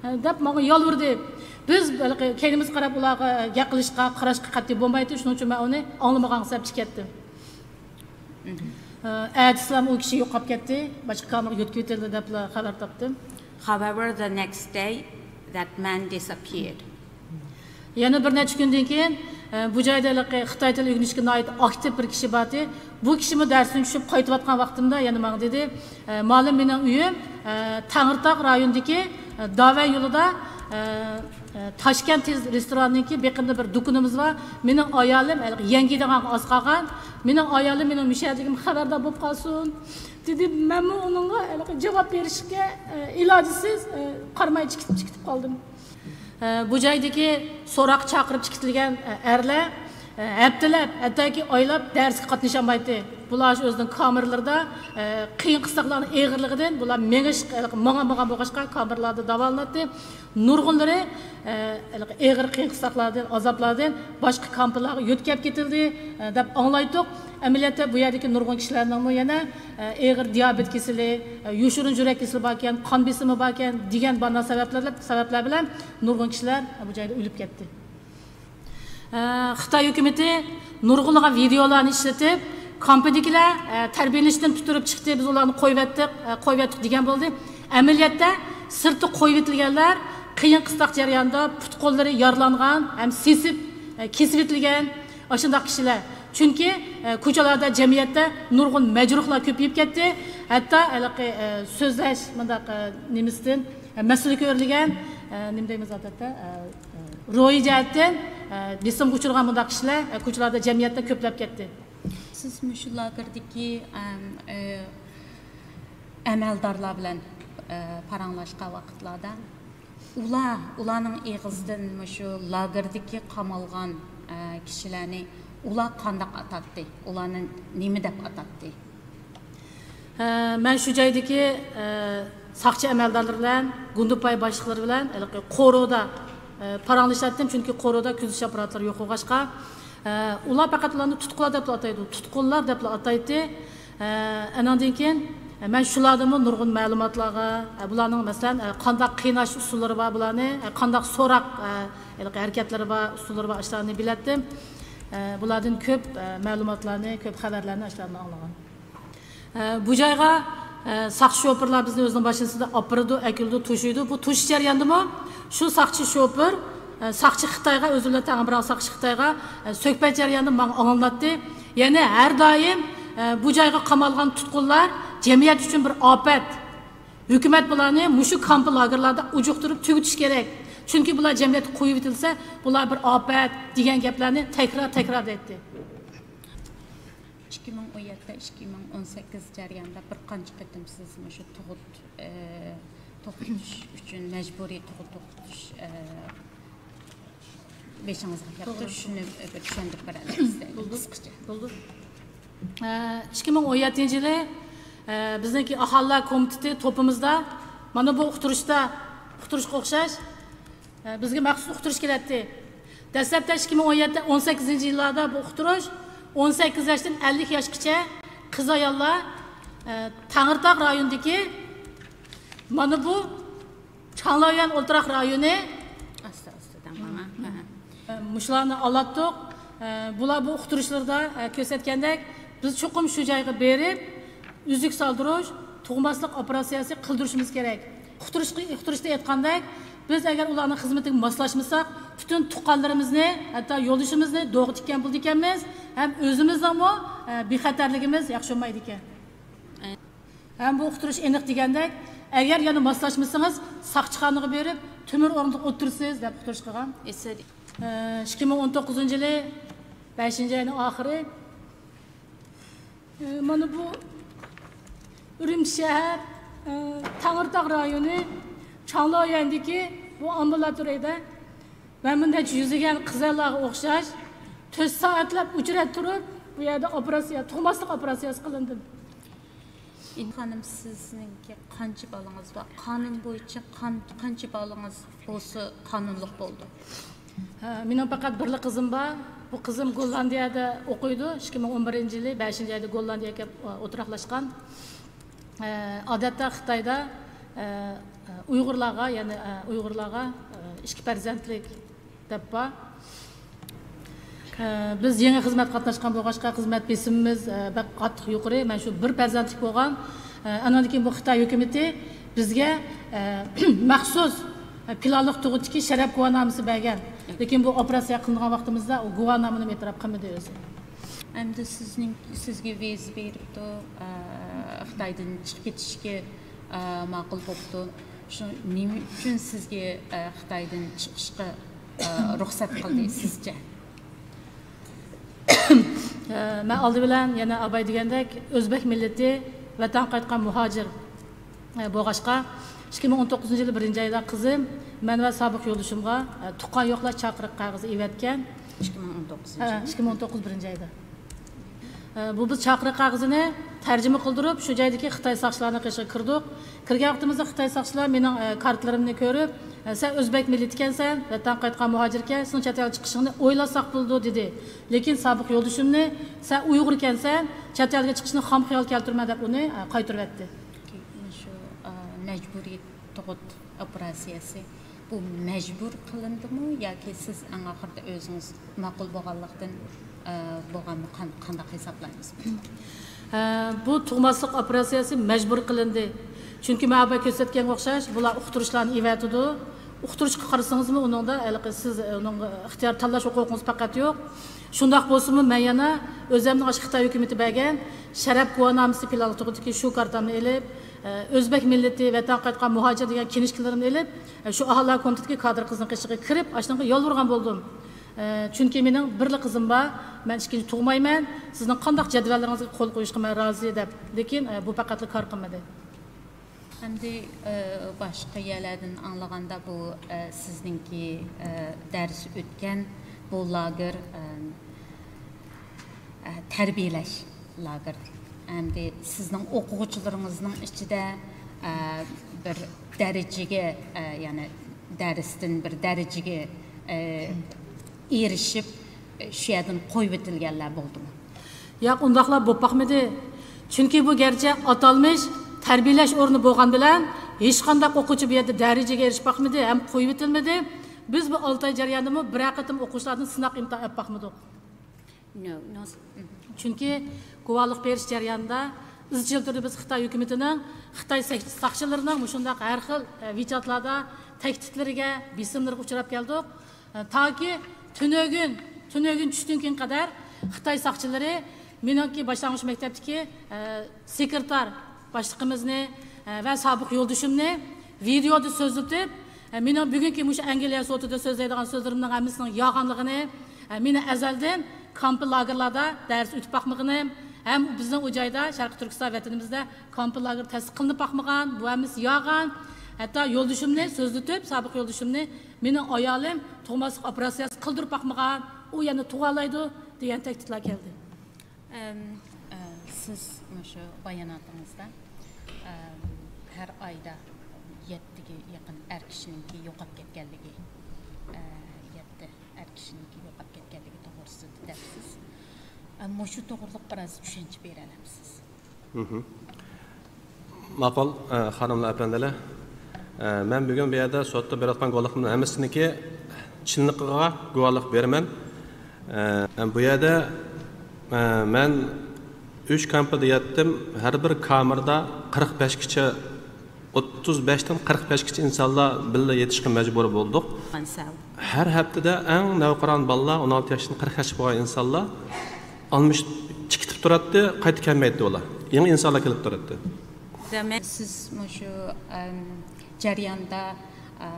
ئە، دەپ ماڭا يالۋۇردى. بىز ھېلىقى كەينىمىزگە قاراپ ئۇلارغا گەپ قىلىشقا، قاراشقا قەتئىي بولمايتتى. شۇنىڭ ئۈچۈن مەن ئۇنى ئاڭلىمىغانغا سەل چىكەتتىم. ئە، ئەتىسىلا ئۇ كىشى يوقاپ كەتتى. باشقا كامېرغا يۆتكىۋېتىلدى دەپلا خەۋەر تاپتىم. However, the next day, that man disappeared. يەنە بىر نەچچە كۈندىن كېيىن، ئە، بۇ جايدا ھېلىقى خىتاي تىلى ئۆگىنىشكە ناھايىتى ئاكتىپ بىر كىشى بارتى. بۇ كىشىمۇ دەرستىن چۈشۈپ قايتىۋاتقان ۋاقتىمدا يەنە ماڭا دېدى، ئە، مۇئەللىم، مېنىڭ ئۆيۈم، ئە، تەڭرىتاغ رايونىدىكى، ئە، داۋەن يولىدا، ئە، ئە، تاشكەنت تېز رېستورانىنىڭكى بېقىنىدا بىر دۇكىنىمىز بار. مېنىڭ ئايالىم ھېلىقى يەڭگىدىغانغا ئاز قالغان. مېنىڭ ئايالىم مېنىڭ مۇشۇ يەردىكىم خەۋەردار بولۇپ قالسۇن. دېدى. مەنمۇ ئۇنىڭغا ھېلىقى جاۋاب بېرىشكە، ئە، ئىلاجىسىز، ئە، قارىماي چىقىپ، چىقىپ قالدىم. ئە، بۇ جايدىكى سوراق چاقىرىپ چىقىرىلگەن، ئە، ئەرلەر، ئە، ھەپتىلەپ، ھەتتاكى ئايلاپ دەرسكە قاتنىشالمايتتى. بۇلار شۇ ئۆزىنىڭ كامېرلىرىدا، ئە، قىيىن قىستاقلارنىڭ ئېغىرلىقىدىن بۇلار مېڭىش، ماڭا ماڭغان بولغاچقا، كامېرلاردا داۋالىناتتى. نۇرغۇنلىرى، ئە، ھېلىقى ئېغىر قىيىن قىستاقلاردىن، ئازابلاردىن باشقا كامپلارغا يۆتكەپ كېتىلدى، ئە، دەپ ئاڭلايتتۇق. ئەمەلىيەتتە بۇ يەردىكى نۇرغۇن كىشىلەرنىڭمۇ يەنە، ئە، ئېغىر دىيابېت كېسىلى، ئە، يوشۇرۇن يۈرەك كېسىلى باركەن، قان بېسىمى باركەن دېگەن باندا سەۋەبلەر، سەۋەبلەر بىلەن نۇرغۇن كىشىلەر بۇ جايدا ئۆلۈپ كەتتى. ئە، خىتاي ھۆكۈمىتى نۇرغۇنلىغان ۋىدېئولارنى ئىشلىتىپ، كامپىدىكىلەر، ئە، تەربىيەلىنىشتىن پۈتتۈرۈپ چىقتى، بىز ئۇلارنى قويۇۋەتتۇق، ئە، قويۇۋەتتۇق دېگەن بولدى. ئەمەلىيەتتە سىرتتا قويۇۋېتىلگەنلەر قىيىن قىستاق جەريانىدا پۇت-قوللىرى يارىلانغان ھەم سېسىپ، ئە، كېسىۋېتىلگەن ئاشۇنداق كىشىلەر. چۈنكى، ئە، كوچىلاردا، جەمئىيەتتە نۇرغۇن مەجرۇھلار كۆپىيىپ كەتتى. ھەتتا ھېلىقى، ئە، سۆزلەش مۇنداق، ئە، نېمىسىدىن، ئە، مەسىلە كۆرۈلگەن، ئە، نېمە دەيمىز ئادەتتە، ئە، روھىي جەھەتتىن، ئە، بېسىمغا ئۇچرىغان مۇنداق كىشىلەر، ئە، كوچىلاردا، جەمئىيەتتە كۆپلەپ كەتتى. سىز مۇشۇ لاگېردىكى، ئەم، ئە، ئەمەلدارلار بىلەن، ئە، پاراڭلاشقان ۋاقىتلاردا ئۇلار، ئۇلارنىڭ ئېغىزىدىن مۇشۇ لاگېردىكى قامالغان، ئە، كىشىلەرنى ئۇلار قانداق ئاتاتتى؟ ئۇلارنى نېمە دەپ ئاتاتتى؟ ئە، مەن شۇ جايدىكى، ئە، ساقچى ئەمەلدارلىرى بىلەن، گۇندىپاي باشلىقلىرى بىلەن ھېلىقى قورۇدا، ئە، پاراڭلىشاتتىم، چۈنكى قورۇدا كۆزىتىش ئاپپاراتلىرى يوق بولغاچقا. ئە، ئۇلار پەقەت ئۇلارنى تۇتقۇنلار دەپلا ئاتايدۇ، تۇتقۇنلار دەپلا ئاتايتتى. ئە، ئاناندىن كېيىن، ئە، مەن شۇلاردىنمۇ نۇرغۇن مەلۇماتلارغا، ئە، بۇلارنىڭ، مەسىلەن، ئە، قانداق قىيناش ئۇسۇللىرى بار بۇلارنى، ئە، قانداق سوراق، ئە، ھېلىقى ھەرىكەتلىرى بار، ئۇسۇللىرى بار، ئاشۇلارنى بىلەتتىم. ئە، بۇلاردىن كۆپ، ئە، مەلۇماتلارنى، كۆپ خەۋەرلەرنى ئاشۇلاردىن ئاڭلىغان. ئە، بۇ جايغا، ئە، ساقچى شوپۇرلار بىزنى ئۆزىنىڭ ماشىنىسىدا ئاپىرىدۇ، ئەكېلىدۇ، توشۇيدۇ. بۇ توشۇش جەريانىدىمۇ شۇ ساقچى شوپۇر، ئە، ساقچى خىتايغا، ئۆزى بىلەن تەڭ بىر ساقچى خىتايغا، ئە، سۆھبەت جەريانىدا ماڭا ئاڭلىناتتى. يەنى ھەر دائىم، ئە، بۇ جايغا قامالغان تۇتقۇنلار جەمئىيەت ئۈچۈن بىر ئاپەت. ھۆكۈمەت بۇلارنى مۇشۇ كامپ لاگېرلاردا ئۇجۇقتۇرۇپ تۈگىتىش كېرەك. چۈنكى بۇلار جەمئىيەتكە قويۇۋېتىلسە، بۇلار بىر ئاپەت دېگەن گەپلەرنى تەكرار، تەكرار دەيتتى. ئىككى مىڭ ئون يەتتە، ئىككى مىڭ ئون سەككىز جەريانىدا بىر قانچە قېتىم سىز مۇشۇ تۇغۇت، ئە، توختىتىش ئۈچۈن مەجبۇرىي تۇغۇت توختىتىش، ئە، بېشىڭىزغا كەپتۇ، شۇنى بىر چۈشەندۈرۈپ بېرەلەيسىز، قىسقىچە. بولدى. ئە، ئىككى مىڭ ئون يەتتىنچى يىلى، ئە، بىزنىڭكى ئاھالىلەر كومىتېتى توپىمىزدا مانا بۇ ئۇقتۇرۇشتا، ئۇقتۇرۇشقا ئوخشاش، ئە، بىزگە مەخسۇس ئۇقتۇرۇش كېلەتتى. دەسلەپتە ئىككى مىڭ ئون يەتتە، ئون سەككىزىنچى يىللاردا بۇ ئۇقتۇرۇش، ئون سەككىز ياشتىن ئەللىك ياشقىچە قىز ئاياللار، ئە، تەڭرىتاغ رايونىدىكى مانا بۇ چاڭلايۈەن ئولتۇراق رايونى. ئاستا، ئاستا دەڭ ماڭا. مۇشۇلارنى ئالاتتۇق. ئە، بۇلار بۇ ئۇقتۇرۇشلىرىدا، ئە، كۆرسەتكەندەك، بىز چوقۇم شۇ جايغا بېرىپ، ئۈزۈك سالدۇرۇش، تۇغماسلىق ئوپېراتسىيەسى قىلدۇرۇشىمىز كېرەك. ئۇقتۇرۇشقا، ئۇقتۇرۇشتا ئېيتقاندەك، بىز ئەگەر ئۇلارنىڭ خىزمىتىگە ماسلاشمىساق، پۈتۈن تۇغقانلىرىمىزنى، ھەتتا يولدىشىمىزنى دوغا تىككەن بولىدىكەنمىز ھەم ئۆزىمىزنىڭمۇ، ئە، بىخەتەرلىكىمىز ياخشى بولمايدىكەن. ھەم بۇ ئۇقتۇرۇش ئېنىق دېگەندەك، ئەگەر يەنە ماسلاشمىسىڭىز، ساقچىخانىغا بېرىپ، تۆمۈر ئورۇندۇقتا ئولتۇرىسىز، دەپ ئۇقتۇرۇش قىلغان. ئە، ئىككى مىڭ ئون توققۇزىنچى يىلى بەشىنچى ئاينىڭ ئاخىرى، ئە، مانا بۇ ئۈرۈمچى شەھەر، ئە، تەڭرىتاغ رايونى، چاڭلايۈەندىكى بۇ ئامبۇلاتورىيەدە مەن بۇ نەچچە يۈزلىگەن قىزلارغا ئوخشاش تۆت سائەتلەپ ئۆچرەت تۇرۇپ، بۇ يەردە ئوپېراتسىيە، تۇغماسلىق ئوپېراتسىيەسى قىلىندىم. خانىم، سىزنىڭكى قانچە بالىڭىز بار؟ قانۇن بويىچە قان-، قانچە بالىڭىز بولسا قانۇنلۇق بولىدۇ؟ ھە، مېنىڭ پەقەت بىرلا قىزىم بار. بۇ قىزىم گوللاندىيەدە ئوقۇيدۇ. ئىككى مىڭ ئون بىرىنچى يىلى بەشىنچى ئايدا گوللاندىيەگە كېلىپ، ئولتۇراقلاشقان. ئە، ئادەتتە خىتايدا، ئە، ئۇيغۇرلارغا، يەنى، ئە، ئۇيغۇرلارغا، ئە، ئىككى پەرزەنتلىك دەپ بار. ئە، بىز يېڭى خىزمەتكە قاتناشقان بولغاچقا، خىزمەت بېسىمىمىز، ئە، بەك قاتتىق يۇقىرى. مەن شۇ بىر پەرزەنتلىك بولغان. ئە، ئانىڭدىن كېيىن بۇ خىتاي ھۆكۈمىتى بىزگە، ئە، مەخسۇس، ئە، پىلانلىق تۇغۇتتىكى شەرەپ گۇۋاھنامىسى بەرگەن. لېكىن بۇ ئوپېراتسىيە قىلىنغان ۋاقتىمىزدا ئۇ گۇۋاھنامىنى ئېتىراپ قىلمىدى ئۆزى. ئەمدى سىزنىڭ، سىزگە ۋىزا بېرىپتۇ، ئە، خىتايدىن چىقىپ كېتىشكە، ئە، ماقۇل بوپتۇ. شۇ نېمە ئۈچۈن سىزگە، ئە، خىتايدىن چىقىشقا، ئە، رۇخسەت قىلدى سىزچە؟ ئە، مەن ئالدى بىلەن يەنە ئاباي دېگەندەك ئۆزبەك مىللىتى ۋەتەنگە قايتقان مۇھاجىر، ئە، بولغاچقا، ئىككى مىڭ ئون توققۇزىنچى يىلى بىرىنچى ئايدا قىزىم مەن ۋە سابىق يولدىشىمغا، ئە، تۇغقان يوقلاش چاقىرىق قەغىزى ئېۋەتكەن. ئىككى مىڭ ئون توققۇزىنچى ئە، يىل. ئىككى مىڭ ئون توققۇز بىرىنچى ئايدا. ئە، بۇ بىز چاقىرىق قەغىزىنى تەرجىمە قىلدۇرۇپ، شۇ جايدىكى خىتاي ساقچىلارنىڭ قېشىغا كىردۇق. كىرگەن ۋاقتىمىزدا خىتاي ساقچىلار مېنىڭ، ئە، كارتىلىرىمنى كۆرۈپ، ئە، «سەن ئۆزبەك مىللىتى ئىكەنسەن، ۋەتەنگە قايتقان مۇھاجىر ئىكەنسەن، سېنىڭ چەت ئەلگە چىقىشىڭنى ئويلاتساق بولىدۇ» دېدى. لېكىن سابىق يولدىشىمنى، «سەن ئۇيغۇر ئىكەنسەن، چەت ئەلگە چىقىشنى خام خىيال كەلتۈرمە» دەپ ئۇنى، ئە، قايتۇرۇۋەتتى. شۇ، ئە، مەجبۇرىي تۇغۇت ئوپېراتسىيەسى، بۇ مەجبۇر قىلىندىمۇ ياكى سىز ئەڭ ئاخىرىدا ئۆزىڭىز ماقۇل بولغانلىقتىن، ئە، بولغانمۇ؟ قان-، قانداق ھېسابلايمىز؟ ئە، بۇ تۇغماسلىق ئوپېراتسىيەسى مەجبۇر قىلىندى. چۈنكى مەن ئەۋۋەل كۆرسەتكەنگە ئوخشاش، بۇلار ئۇقتۇرۇشلارنى ئېۋەتىدۇ. ئۇقتۇرۇشقا قارىسىڭىزمۇ، ئۇنىڭدا ھېلىقى سىز، ئۇنىڭغا ئىختىيار تاللاش ھوقۇقىڭىز پەقەت يوق. شۇنداق بولسىمۇ، مەن يەنە ئۆزەمنىڭ ئاشۇ خىتاي ھۆكۈمىتى بەرگەن شەرەپ گۇۋاھنامىسى پىلانلىق تۇغۇتتىكى شۇ كارتامنى ئېلىپ، ئە، ئۆزبەك مىللىتى، ۋەتەنگە قايتقان مۇھاجىر دېگەن كىنىشكىلىرىمنى ئېلىپ، ئە، شۇ ئاھالىلەر كومىتېتىدىكى كادىر قىزنىڭ قېشىغا كىرىپ، ئاشۇنىڭغا يالۋۇرغان بولدۇم. ئە، چۈنكى مېنىڭ بىرلا قىزىم بار، مەن ئىككىنچى تۇغمايمەن، سىزنىڭ قانداق جەدۋەللىرىڭىزگە قول قويۇشقا مەن رازى دەپ، لېكىن، ئە، بۇ پەقەتلا كار قىلمىدى. ئەمدى، ئە، باشقا يەرلەردىن ئاڭلىغاندا، بۇ، ئە، سىزنىڭكى، ئە، دەرس ئۆتكەن بۇ لاگېر، ئە، ئە، تەربىيەلەش لاگېرى. ئەمدى سىزنىڭ ئوقۇغۇچىلىرىڭىزنىڭ ئىچىدە، ئە، بىر دەرىجىگە، ئە، يەنى دەرستىن بىر دەرىجىگە، ئە، ئېرىشىپ، شۇ يەردىن قويۇۋېتىلگەنلەر بولدىمۇ؟ ياق، ئۇنداقلار بولۇپ باقمىدى. چۈنكى بۇ گەرچە ئاتالمىش تەربىيەلەش ئورنى بولغان بىلەن، ھېچقانداق ئوقۇغۇچى بۇ يەردە دەرىجىگە ئېرىشىپ باقمىدى ھەم قويۇۋېتىلمىدى. بىز بۇ ئالتە ئاي جەريانىدىمۇ بىرەر قېتىم ئوقۇغۇچىلاردىن سىناق ئىمتىھان ئېلىپ باقمىدۇق. No, no. چۈنكى گۇۋاھلىق بېرىش جەريانىدا ئىزچىل تۈردە بىز خىتاي ھۆكۈمىتىنىڭ، خىتاي ساق-، ساقچىلىرىنىڭ مۇشۇنداق ھەر خىل، ئە، ۋىچاتلاردا تەھدىتلىرىگە، بېسىملىرىغا ئۇچراپ كەلدۇق. ئە، تاكى تۈنۈگۈن، تۈنۈگۈن چۈشتىن كېيىن قەدەر خىتاي ساقچىلىرى مېنىڭكى باشلانغۇچ مەكتەپتىكى، ئە، سېكرېتار باشلىقىمىزنى، ئە، ۋە سابىق يولدىشىمنى ۋىدېيودا سۆزلىتىپ، ئە، مېنىڭ بۈگۈنكى مۇشۇ ئەنگلىيە سوتىدا سۆزلەيدىغان سۆزلىرىمنىڭ ھەممىسىنىڭ يالغانلىقىنى، ئە، مېنىڭ ئەزەلدىن كامپ لاگېرلاردا دەرس ئۆتۈپ باقمىغىنىم، ھەم بىزنىڭ ئۇ جايدا، شەرقىي تۈركىستان ۋەتىنىمىزدە كامپ لاگېر تەسىس قىلىنىپ باقمىغان، بۇ ھەممىسى يالغان. ھەتتا يولدىشىمنى سۆزلىتىپ، سابىق يولدىشىمنى، مېنىڭ ئايالىم تۇغماسلىق ئوپېراتسىيەسى قىلدۇرۇپ باقمىغان، ئۇ يەنە تۇغالايدۇ دېگەن تەھدىتلەر كەلدى. ئەم، ئە، سىز مۇشۇ باياناتىڭىزدا، ئەم، ھەر ئايدا يەتتىگە يېقىن ئەر كىشىنىڭكى يوقاپ كەتكەنلىكى، ئە، يەتتە ئەر كىشىنىڭكى يوقاپ كەتكەنلىكى توغرىسىدا دەپسىز. ئە، مۇشۇ توغرىلىق بىراز چۈشەنچە بېرەلەمسىز؟ مھم. ماقۇل، ئە، خانىملار، ئەپەندىلەر. ئە، مەن بۈگۈن بۇ يەردە سوتتا بېرىۋاتقان گۇۋاھلىقىمنىڭ ھەممىسىنىڭكى چىنلىقىغا گۇۋاھلىق بېرىمەن. ئە، بۇ يەردە، ئە، مەن ئۈچ كامېردا ياتتىم. ھەر بىر كامېردا قىرىق بەشكىچە، ئوتتۇز بەشتىن قىرىق بەشكىچە ئىنسانلار بىللە يېتىشقا مەجبۇر بولدۇق. ھەر ھەپتىدە ئەڭ نەۋقىران بالىلار، ئون ئالتە ياشتىن قىرىق ياشقا بولغان ئىنسانلار ئالمىشىپ چىقىپ تۇراتتى، قايتا كەلمەيتتى ئۇلار. يېڭى ئىنسانلار كېلىپ تۇراتتى. دېمەك، سىز مۇشۇ، ئەم، جەرياندا، ئە،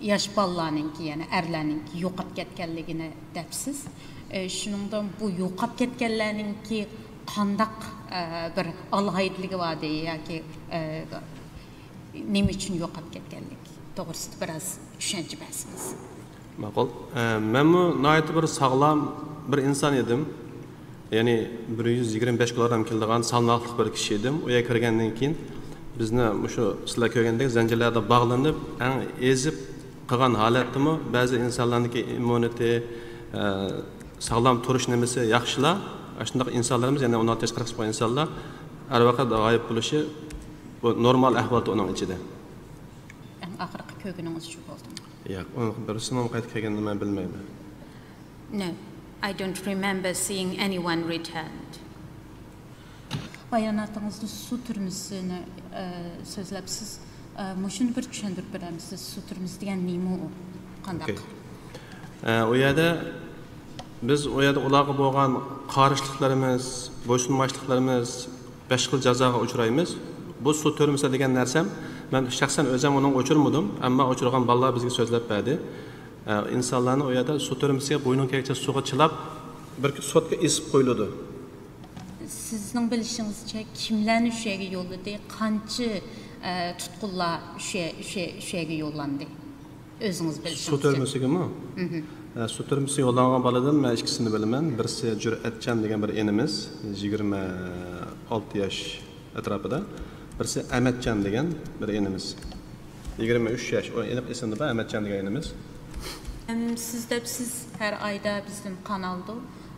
ياش بالىلارنىڭكى، يەنى ئەرلەرنىڭكى يوقاپ كەتكەنلىكىنى دەپسىز. ئە، شۇنىڭدىن بۇ يوقاپ كەتكەنلەرنىڭكى قانداق، ئە، بىر ئالاھىدىلىكى باردى ياكى، ئە، نېمە ئۈچۈن يوقاپ كەتكەنلىكى توغرىسىدا بىراز چۈشەنچە بەرسىڭىز. ماقۇل. ئە، مەنمۇ ناھايىتى بىر ساغلام بىر ئىنسان ئىدىم. يەنى بىر يۈز يىگىرمە بەش كىلوگرام كېلىدىغان سالماقلىق بىر كىشى ئىدىم. ئۇ يەرگە كىرگەندىن كېيىن بىزنى مۇشۇ سىلەر كۆرگەندەك زەنجىرلەردە باغلىنىپ، ئەڭ ئېزىپ قىلغان ھالەتتىمۇ بەزى ئىنسانلارنىڭكى ئىممۇنىتېتى، ئە، ساغلام تۇرۇش نېمىسى ياخشىلا. ئاشۇنداق ئىنسانلىرىمىز، يەنى ئون ئالتە ياش، قىرىق ياش بولغان ئىنسانلار ھەر ۋاقىت غايىب بولۇشى، بۇ نورمال ئەھۋالدۇر ئۇنىڭ ئىچىدە. ئەڭ ئاخىرقى كۆرگىنىڭىز شۇ بولدىمۇ؟ ياق، ئۇنىڭ بىرسىمۇ قايتىپ كەلگىنىنى مەن بىلمەيمەن. No, I don't remember seeing anyone returned. باياناتىڭىزدا سۇ تۈرمىسىنى، ئە، سۆزلەپسىز. ئە، مۇشۇنى بىر چۈشەندۈرۈپ بېرەمسىز؟ سۇ تۈرمىسى دېگەن نېمە ئۇ؟ قانداق؟ ئوكەي. ئە، ئۇ يەردە بىز، ئۇ يەردە ئۇلارغا بولغان قارشىلىقلىرىمىز، بويسۇنماسلىقلىرىمىز، بەش خىل جازاغا ئۇچرايمىز. بۇ سۇ تۈرمىسى دېگەن نەرسەم، مەن شەخسەن ئۆزۈم ئۇنىڭغا ئۇچرىمىدىم، ئەمما ئۇچرىغان بالىلار بىزگە سۆزلەپ بەردى. ئە، ئىنسانلارنى ئۇ يەردە سۇ تۈرمىسىگە بوينىغا كەلگىچە سۇغا چىلاپ، بىر سوتكا ئېسىپ قويۇلىدۇ. سىزنىڭ بىلىشىڭىزچە، كىملەرنى شۇ يەرگە يوللىدى؟ قانچە، ئە، تۇتقۇنلار شۇ يە-، شۇ يە-، شۇ يەرگە يوللاندى؟ ئۆزىڭىز سۇ بىلىشىڭىزچە. تۈرمىسىگىمۇ؟ ئە، سۇ تۈرمىسىگە يوللانغان بالىدىن مەن ئىككىسىنى بىلىمەن. بىرسى جۈرئەتجان دېگەن بىر ئىنىمىز، يىگىرمە ئالتە ياش ئەتراپىدا. بىرسى ئەمەتجان دېگەن بىر ئىنىمىز. يىگىرمە ئۈچ ياش، ئۇ ئېنىق ئېسىمدە بار، ئەمەتجان دېگەن ئىنىمىز. ئەم، سىز دەپسىز، ھەر ئايدا بىزدىن قان ئالىدۇ.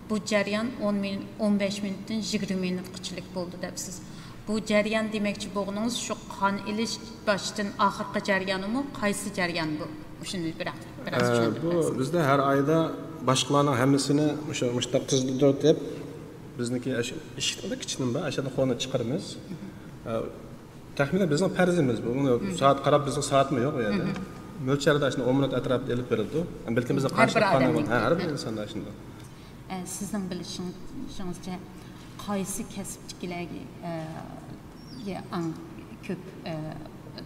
بۇ جەريان ئون مىن-، ئون بەش مىنۇتتىن يىگىرمە مىنۇتقىچىلىك بولدى دەپسىز. بۇ جەريان دېمەكچى بولغىنىڭىز شۇ قان ئېلىش باشتىن ئاخىرقى جەريانىمۇ؟ قايسى جەريان بۇ؟ مۇشۇنى بىراق، بىراز ئە، چۈشەندۈرۈپ بۇ بەرسىڭىز. بىزدە ھەر ئايدا باشقىلارنىڭ ھەممىسىنى مۇشۇ، مۇشۇنداق تىزدۇردۇرۇپ، بىزنىڭكى ئاشۇ ئىشىكتە كىچىكىنىم بار، ئاشۇ يەردىن قولنى چىقىرىمىز. ئە، تەخمىنەن بىزنىڭ پەرىزىمىز بۇ. ئۇنى سائەت قاراپ، بىزنىڭ سائەتمۇ يوق ئۇ يەردە. مۆلچەردە ئاشۇنداق ئون مىنۇت ئەتراپىدا ئېلىپ بېرىلىدۇ. بەلكىم بىزنىڭ ھەر بىر قارشى ئادەمنىڭكى. ھە، ھەر بىر ئىنساندا ئاشۇنداق. ئە، سىزنىڭ بىلىشىڭىزچە، قايسى كەسىپتىكىلەرگە، ئە، ئەڭ كۆپ، ئە،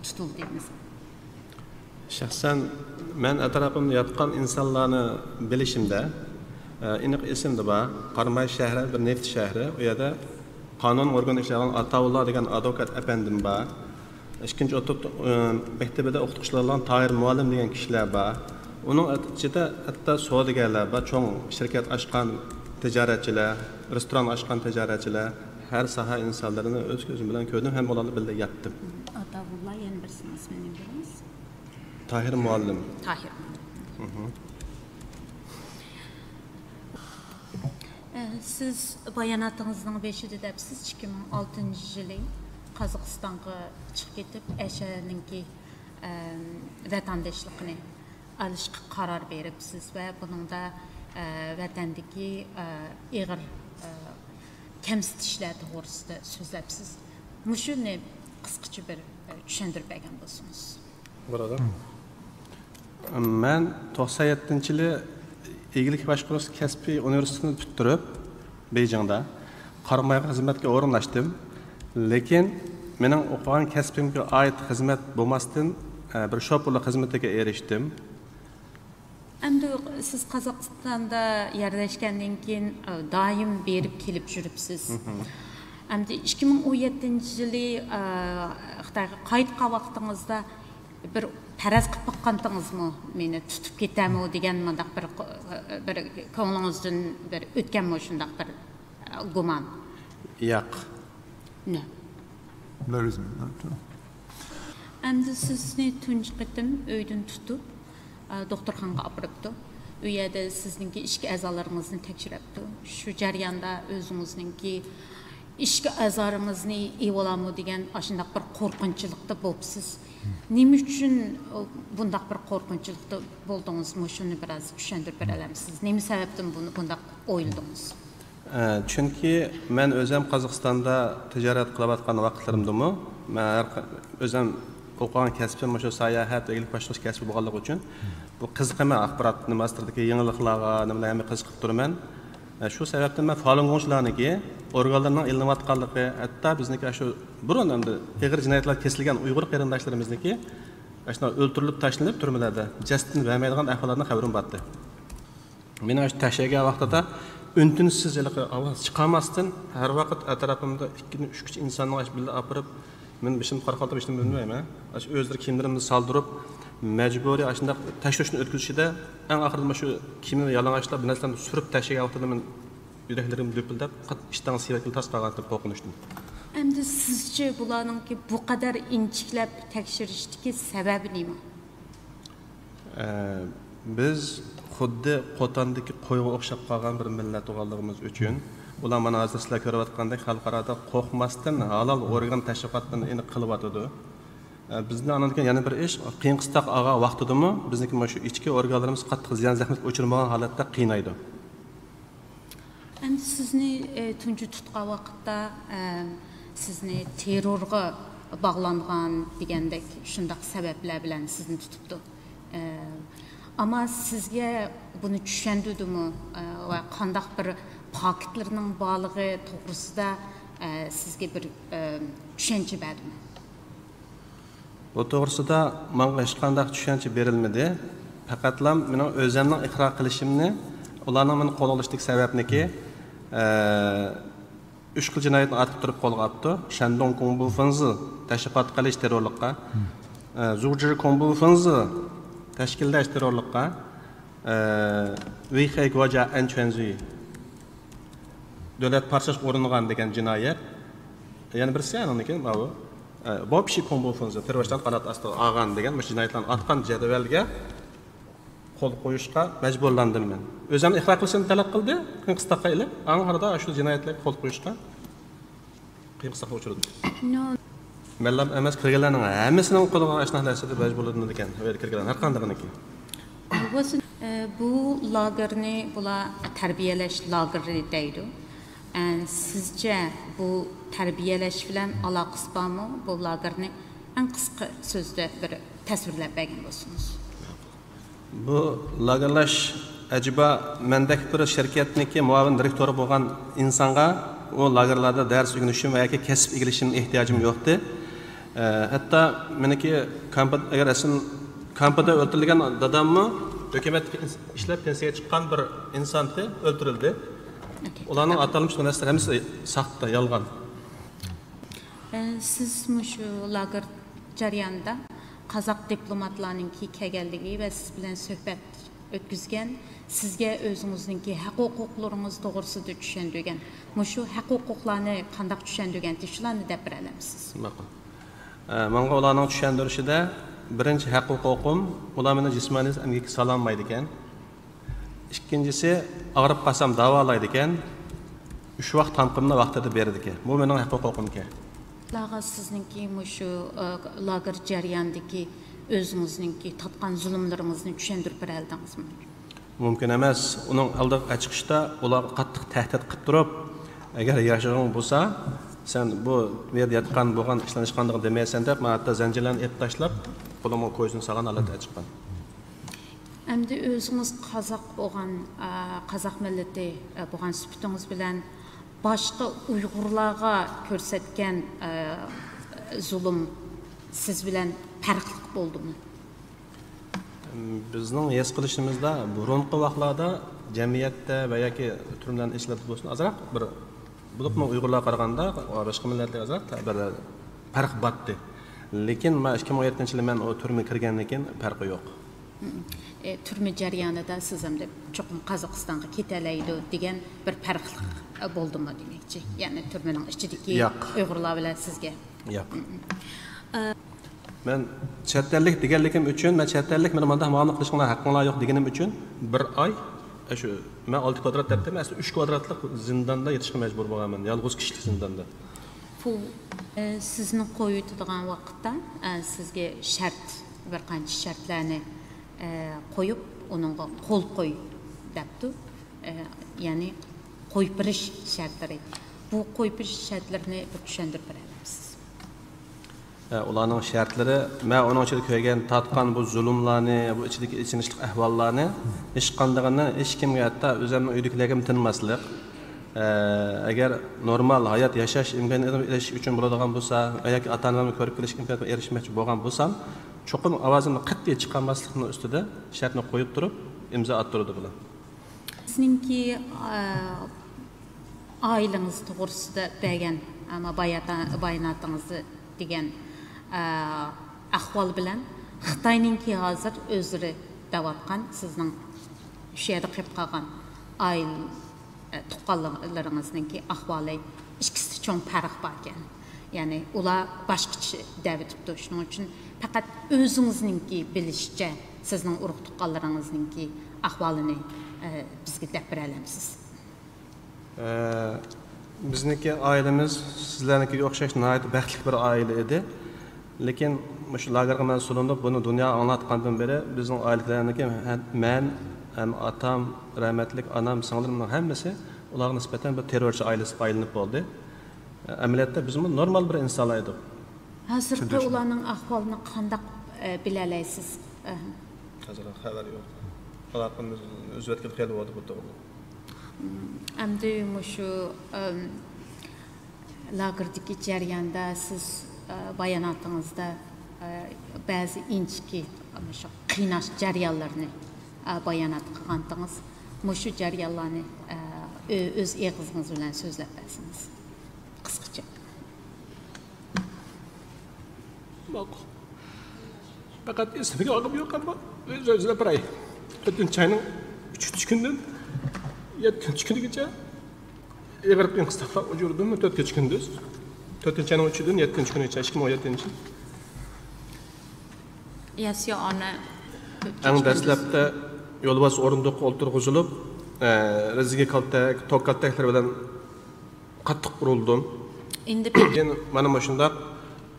تۇتۇلدى مەسىلەن؟ شەخسەن مەن ئەتراپىمدا ياتقان ئىنسانلارنى بىلىشىمدە، ئېنىق ئېسىمدە بار، قاراماي شەھىرى بىر نېفىت شەھىرى، ئۇ يەردە قانۇن ئورگىنىدا ئىشلەيدىغان ئاتاۋۇللا دېگەن ئادۋوكات ئەپەندىم بار. ئىككىنچى ئوتتۇرا مەكتىبىدە ئوقۇتقۇچىلار بولغان تاھىر مۇئەللىم دېگەن كىشىلەر بار. ئۇنىڭ ئىچىدە ھەتتا سودىگەرلەر بار، چوڭ شىركەت ئاچقان تىجارەتچىلەر، رېستوران ئاچقان تىجارەتچىلەر، ھەر ساھە ئىنسانلىرىنى ئۆز كۆزۈم بىلەن كۆردۈم ھەم ئۇلار بىلەن بىللە ياتتىم. ئاتاۋۇللا، يەنە بىرسىنىڭ ئىسمىنى بېرىڭىز. تاھىر مۇئەللىم. تاھىر. سىز باياناتىڭىزنىڭ بېشىدا دەپسىز، ئىككى مىڭ ئالتىنچى يىلى قازاقىستانغا چىقىپ كېتىپ، ئەشەنىڭكى ۋەتەنداشلىقىنى ئالىشقا قارار بېرىپسىز ۋە بۇنىڭدا ۋەتەندىكى ئېغىر كەمسىتىشلەر توغرىسىدا سۆزلەپسىز. مۇشۇنى قىسقىچە بىر چۈشەندۈرۈپ بەرگەن بولسىڭىز. بولىدۇ. مەن توقسان يەتتىنچى يىلى ئىگىلىك باشقۇرۇش كەسپىي ئۇنىۋېرسىتېتىنى پۈتتۈرۈپ، بېيجىڭدا قارامايغا خىزمەتكە ئورۇنلاشتىم. لېكىن مېنىڭ ئوقۇغان كەسپىمگە ئائىت خىزمەت بولماستىن، بىر شوپۇرلۇق خىزمىتىگە ئېرىشتىم. ئەمدى سىز قازاقىستاندا يەرلەشكەندىن كېيىن، دائىم بېرىپ كېلىپ يۈرۈپسىز. ئەمدى ئىككى مىڭ ئون يەتتىنچى يىلى خىتايغا قايتقان ۋاقتىڭىزدا بىر پەرەز قىلىپ باققانتىڭىزمۇ، مېنى تۇتۇپ كېتەرمۇ دېگەن مۇنداق بىر، بىر كۆڭلىڭىزدىن بىر ئۆتكەنمۇ شۇنداق بىر گۇمان؟ ياق. نە؟ There isn't. ئەمدى سىزنى تۇنجى قېتىم ئۆيدىن تۇتۇپ، دوختۇرخانىغا ئاپىرىپتۇ. ئۇ يەردە سىزنىڭكى ئىچكى ئەزالىرىڭىزنى تەكشۈرۈپتۇ. شۇ جەرياندا ئۆزىڭىزنىڭكى ئىچكى ئەزالىرىڭىزنى ئېۋالامۇ دېگەن ئاشۇنداق بىر قورقۇنچلۇقتا بوپسىز. نېمە ئۈچۈن بۇنداق بىر قورقۇنچلۇقتا بولدىڭىز؟ مۇشۇنى بىراز چۈشەندۈرۈپ بېرەلەمسىز؟ نېمە سەۋەبتىن بۇنى، بۇنداق ئويلىدىڭىز؟ ئە، چۈنكى مەن ئۆزۈم قازاقىستاندا تىجارەت قىلىۋاتقان ۋاقىتلىرىمدىمۇ، مەن ھەر ق-، ئۆزۈم ئوقۇغان كەسپىم مۇشۇ ساياھەت ۋە ئىگىلىك باشقۇرۇش كەسپى بولغانلىقى ئۈچۈن، بۇ قىزىقىمەن، ئاخبارات نېمە ئاستىدىكى يېڭىلىقلارغا، نېمىلەر ھەممە قىزىقىپ تۇرىمەن. ئە، شۇ سەۋەبتىن مەن فالۇنگوڭچىلارنىڭكى ئورگانلىرىنىڭ ئېلىنىۋاتقانلىقى، ھەتتا بىزنىڭكى ئاشۇ بۇرۇن ئەمدى ئېغىر جىنايەتلەر كېسىلگەن ئۇيغۇر قېرىنداشلىرىمىزنىڭكى ئاشۇنداق ئۆلتۈرۈلۈپ تاشلىنىپ تۈرمىلەردە جەسىتىنى بەرمەيدىغان ئەھۋاللاردىن خەۋىرىم بارتى. مېنىڭ ئاشۇ تەكشۈرگەن ۋاقتىدا ئۈن-تىنسىز ھېلىقى ئاۋاز چىقارماستىن، ھەر ۋاقىت ئەتراپىمدا ئىككىدىن ئۈچ ئىنساننى ئاشۇ بىللە ئاپىرىپ، مېنى بېشىمنى قارا قالدۇرۇپ ھېچنېمە بىلمەيمەن. ئاشۇ ئۆزلىرى كىيىملىرىمنى سالدۇرۇپ، مەجبۇرىي ئاشۇنداق تەكشۈرۈشنى ئۆتكۈزۈشىدە، ئەڭ ئاخىرىدا مۇشۇ كىيىمنى يالىڭاچلاپ، بىر نەرسىلەرنى سۈرۈپ تەكشۈرگەن ۋاقتىدا مەن يۈرەكلىرىم لۈپۈلدەپ، قات-، ئىشتانغا سىيۋەتكىلى تاس قالغانتىم قورقۇنچتىن. ئەمدى سىزچە بۇلارنىڭكى بۇ قەدەر ئىنچىكىلەپ تەكشۈرۈشتىكى سەۋەبى نېمە؟ ئە، بىز خۇددى قوتاندىكى قويغا ئوخشاپ قالغان بىر مىللەت بولغانلىقىمىز ئۈچۈن، ئۇلار مانا ھازىر سىلەر كۆرۈۋاتقاندەك خەلقئارادا قورقماستىن ھالال ئورگان تەشۋىقاتلىرىنى ئېنىق قىلىۋاتىدۇ. ئە، بىزنى ئاندىن كېيىن يەنە بىر ئىش، قىيىن قىستاق ئالغان ۋاقتىدىمۇ بىزنىڭكى مۇشۇ ئىچكى ئورگانلىرىمىز قاتتىق زىيان زەخمەتكە ئۇچرىمىغان ھالەتتە قىينايدۇ. ئەمدى سىزنى، ئە، تۇنجى تۇتقان ۋاقىتتا، ئە، سىزنى تېررورغا باغلانغان دېگەندەك شۇنداق سەۋەبلەر بىلەن سىزنى تۇتۇپتۇ. ئە، ئەمما سىزگە بۇنى چۈشەندۈردىمۇ، ئە، ۋە قانداق بىر پاكىتلىرىنىڭ بارلىقى توغرىسىدا، ئە، سىزگە بىر، ئە، چۈشەنچە بەردىمۇ؟ بۇ توغرىسىدا ماڭا ھېچقانداق چۈشەنچە بېرىلمىدى. پەقەتلا مېنىڭ ئۆزۈمنىڭ ئىقرار قىلىشىمنى، ئۇلارنىڭ مېنى قولغا ئېلىشتىكى سەۋەبنىكى، ئە، ئۈچ خىل جىنايەتنى ئارتۇق تۇرۇپ قولغا ئاپتۇ. شەندۇڭ كۇڭبۇ فېنزى تەشۋىقات قىلىش تېررورلۇققا، ئە، زۇجى كۇڭبۇ فېنزى تەشكىللەش تېررورلۇققا، ئە، ۋېيخەي گۇاجيا ئەنچۈەنزۈي دۆلەت پارچىلاشقا ئۇرۇنغان دېگەن جىنايەت. يەنە بىرسى ئانىڭدىن كېيىن ماۋۇ، ئە، بوپشى كۇڭبۇ فېنزى تېررورچىلارنى قانات ئاستىغا ئالغان دېگەن مۇشۇ جىنايەتلەرنى ئاتقان جەدۋەلگە قول قويۇشقا مەجبۇرلاندىم مەن. ئۆزۈمنى ئىقرار قىلىشنى تەلەپ قىلدى، قىسقا ئېلىپ، ئاڭغىرىدا شۇ جىنايەتلەرگە قول قويۇشقا قىسقا ئۇچرىدىم. نو. مەنلا ئەمەس، كىرگەنلەرنىڭ ھەممىسىنىڭ قولىغا ئاشۇنداق نەرسىدە مەجبۇرلىنىدىكەن، ئۇ يەردە كىرگەنلەر ھەر قاندىقىنىڭكى. بولسۇن، ئە، بۇ لاگېرنى بۇلار تەربىيەلەش لاگېرى دەيدۇ. ئە، سىزچە بۇ تەربىيەلەش بىلەن ئالاقىسى بارمۇ؟ بۇ لاگېرنى ئەڭ قىسقا سۆزدە بىر تەسۋىرلەپ بەرگەن بولسىڭىز. بۇ لاگېرلاش ئەجەبا مەندەك بىر شىركەتنىڭكى مۇئاۋىن دىرېكتورى بولغان ئىنسانغا ئۇ لاگېرلاردا دەرس ئۆگىنىشىم ۋە ياكى كەسىپ ئىگىلىشىم ئېھتىياجىم يوقتى. ئە، ھەتتا مېنىڭكى كامپا-، ئەگەر ئەسلىم كامپىدا ئۆلتۈرۈلگەن داداممۇ ھۆكۈمەتتە پېنس-، ئىشلەپ پېنسىيەگە چىققان بىر ئىنسانتى، ئۆلتۈرۈلدى. ئۇلارنىڭ ئاتالمىش نەرسىلىرى ھەممىسى ساختا، يالغان. ئە، سىز مۇشۇ لاگېر جەريانىدا قازاق دىپلوماتلارنىڭكى كەلگەنلىكى ۋە سىز بىلەن سۆھبەت ئۆتكۈزگەن، سىزگە ئۆزىڭىزنىڭكى ھەق ھوقۇقلىرىڭىز توغرىسىدا چۈشەندۈرگەن. مۇشۇ ھەق ھوقۇقلارنى قانداق چۈشەندۈرگەنتى؟ شۇلارنى دەپ بېرەلەمسىز؟ ماقۇل. ئە، ماڭا ئۇلارنىڭ چۈشەندۈرۈشىدە، بىرىنچى، ھەق ھوقۇقۇم، ئۇلار مېنى جىسمانىي ئەمگەككە سالالمايدىكەن. ئىككىنچىسى، ئاغرىپ قالسام داۋالايدىكەن. ئۈچ ۋاق تامىقىمنى ۋاقتىدا بېرىدىكەن. بۇ مېنىڭ ھەق ھوقۇقۇمكەن. ئۇلارغا سىزنىڭكى مۇشۇ، ئە، لاگېر جەريانىدىكى ئۆزىڭىزنىڭكى تارتقان زۇلۇملىرىڭىزنى چۈشەندۈرۈپ بېرەلىدىڭىزمۇ؟ مۇمكىن ئەمەس. ئۇنىڭ ئالدىغا چىقىشتا ئۇلارغا قاتتىق تەھدىت قىلىپ تۇرۇپ، ئەگەر ياشىغىڭ بولسا، سەن بۇ، بۇ يەردە ياتقان بولغان ئىشلارنى ھېچقانداق دېمەيسەن دەپ، ماڭا ھەتتا زەنجىرلەرنى ئېلىپ تاشلاپ، قولۇمغا كويزىنى سالغان ھالەتتە چىققان. ئەمدى ئۆزىڭىز قازاق بولغان، ئە، قازاق مىللىتى، ئە، بولغان سۈپىتىڭىز بىلەن باشقا ئۇيغۇرلارغا كۆرسەتكەن، ئە، زۇلۇم سىز بىلەن پەرقلىق بولدىمۇ؟ بىزنىڭ ھېس قىلىشىمىزدا، بۇرۇنقى ۋاقىتلاردا جەمئىيەتتە ۋە ياكى تۈرمىلەرنىڭ ئىچىدە بولسۇن، ئازراق بىر، بولۇپمۇ ئۇيغۇرلارغا قارىغاندا باشقا مىللەتلەر ئازراق بىر پەرق بارتى. لېكىن مانا ئىككى مىڭ ئون يەتتىنچى يىلى مەن ئۇ تۈرمىگە كىرگەندىن كېيىن پەرقى يوق. ئە، تۈرمە جەريانىدا سىز ئەمدى چوقۇم قازاقىستانغا كېتەلەيدۇ دېگەن بىر پەرقلىق، ئە، بولدىمۇ دېمەكچى؟ يەنى تۈرمىنىڭ ئىچىدىكى ياق. ئۇيغۇرلار بىلەن سىزگە. ياق. مەن چەت ئەللىك دېگەنلىكىم ئۈچۈن، مەن چەت ئەللىك، مېنى مانداق مۇئامىلە قىلىشىڭلار ھەققىڭلار يوق دېگىنىم ئۈچۈن بىر ئاي، ئە، شۇ، مەن ئالتە كۋادرات دەپتىمەن، ئەسلى ئۈچ كۋادراتلىق زىنداندا يېتىشقا مەجبۇر بولغانمەن، يالغۇز كىشىلىك زىنداندا. بۇ، ئە، سىزنى قويۇۋېتىدىغان ۋاقىتتا، ئە، سىزگە شەرت، بىر قانچە شەرتلەرنى، ئە، قويۇپ، ئۇنىڭغا قول قوي دەپتۇ. ئە، يەنى قويۇپ بېرىش شەرتلىرى. بۇ قويۇپ بېرىش شەرتلىرىنى بىر چۈشەندۈرۈپ بېرەلەمسىز؟ ئە، ئۇلارنىڭ شەرتلىرى، مەن ئۇنىڭ ئىچىدە كۆرگەن، تارتقان بۇ زۇلۇملارنى، بۇ ئىچىدىكى ئېچىنىشلىق ئەھۋاللارنى، ھېچقاندىقىنى ھېچكىمگە، ھەتتا ئۆزۈمنىڭ ئۆيدىكىلەرگىمۇ تىنماسلىق. ئە، ئەگەر نورمال ھايات ياشاش ئىمكانىيىتىنى ئېلىش ئۈچۈن بولىدىغان بولسا ۋە ياكى ئاتا-ئانامنى كۆرۈپ كېلىش ئىمكانىيىتىگە ئېرىشمەكچى بولغان بولسام، چوقۇم ئاۋازىمنى قەتئىي چىقارماسلىقنىڭ ئۈستىدە شەرتنى قويۇپ تۇرۇپ ئىمزا ئاتتۇرىدۇ بۇلار. سىزنىڭكى، ئە، ئائىلىڭىز توغرىسىدا بەرگەن، ئەمما باياتا-، باياناتىڭىزدا دېگەن، ئە، ئەھۋال بىلەن خىتاينىڭكى ھازىر ئۆزلىرى دەۋاتقان سىزنىڭ شۇ يەردە قېلىپ قالغان ئائىلە، ئە، تۇغقانلىرىڭىزنىڭكى ئەھۋالى ئىككىسىدە چوڭ پەرق باركەن. يەنى ئۇلار باشقىچە دەۋېتىپتۇ. شۇنىڭ ئۈچۈن پەقەت ئۆزىڭىزنىڭكى بىلىشىچە سىزنىڭ ئۇرۇق تۇغقانلىرىڭىزنىڭكى ئەھۋالىنى، ئە، بىزگە دەپ بېرەلەمسىز؟ ئە، بىزنىڭكى ئائىلىمىز سىزلەرنىڭكىگە ئوخشاش ناھايىتى بەختلىك بىر ئائىلە ئىدى. لېكىن مۇشۇ لاگېرغا مەن سولىنىپ، بۇنى دۇنياغا ئاڭلاتقاندىن بېرى بىزنىڭ ئائىلىدىكىلەرنىڭكى ھە-، مەن، ھەم ئاتام، رەھمەتلىك ئانام، سىڭلىمنىڭ ھەممىسى ئۇلارغا نىسبەتەن بىر تېررورچى ئائىلىسى ئايلىنىپ بولدى. ئەمەلىيەتتە بىزمۇ نورمال بىر ئىنسانلار ئىدۇق. ھازىرقى چۈشەندۈرۈشمۇ. ئۇلارنىڭ ئەھۋالىنى قانداق، ئە، بىلەلەيسىز؟ ئە. ھازىر خەۋەر يوق. ئالاقىمىز ئۈزۈۋەتكىلى خېلى بولدى بۇ توغرىلىق. ئەمدى مۇشۇ، ئەم، لاگېردىكى جەرياندا سىز، ئە، باياناتىڭىزدا، ئە، بەزى ئىنچىكە مۇشۇ قىيناش جەريانلىرىنى، ئە، بايانات قىلغانتىڭىز. مۇشۇ جەريانلارنى، ئە، ئۆ-، ئۆز ئېغىزىڭىز بىلەن سۆزلەپ بەرسىڭىز. ماقۇل. پەقەت ئېسىمگە ئالغۇم يوق، ئەمما ئۆز-ئۆزىنى بېرەي. تۆتىنچى ئاينىڭ ئۈچىنچى كۈنىدىن يەتتىنچى كۈنىگىچە ئېغىر قىيىن قىستاقلار ئۇچرىدىم، تۆت كېچە كۈندۈز. تۆتىنچى ئاينىڭ ئۈچىدىن يەتتىنچى كۈنىگىچە، ئىككى مىڭ ئون يەتتىنچى يىل. Yes, Your Honor. ئەڭ دەسلەپتە يولۋاس ئورۇندۇققا ئولتۇرغۇزۇلۇپ، ئە، رېزىنكە كالتەك، توك كالتەكلىرى بىلەن قاتتىق ئۇرۇلدۇم. Independent. كېيىن مانا مۇشۇنداق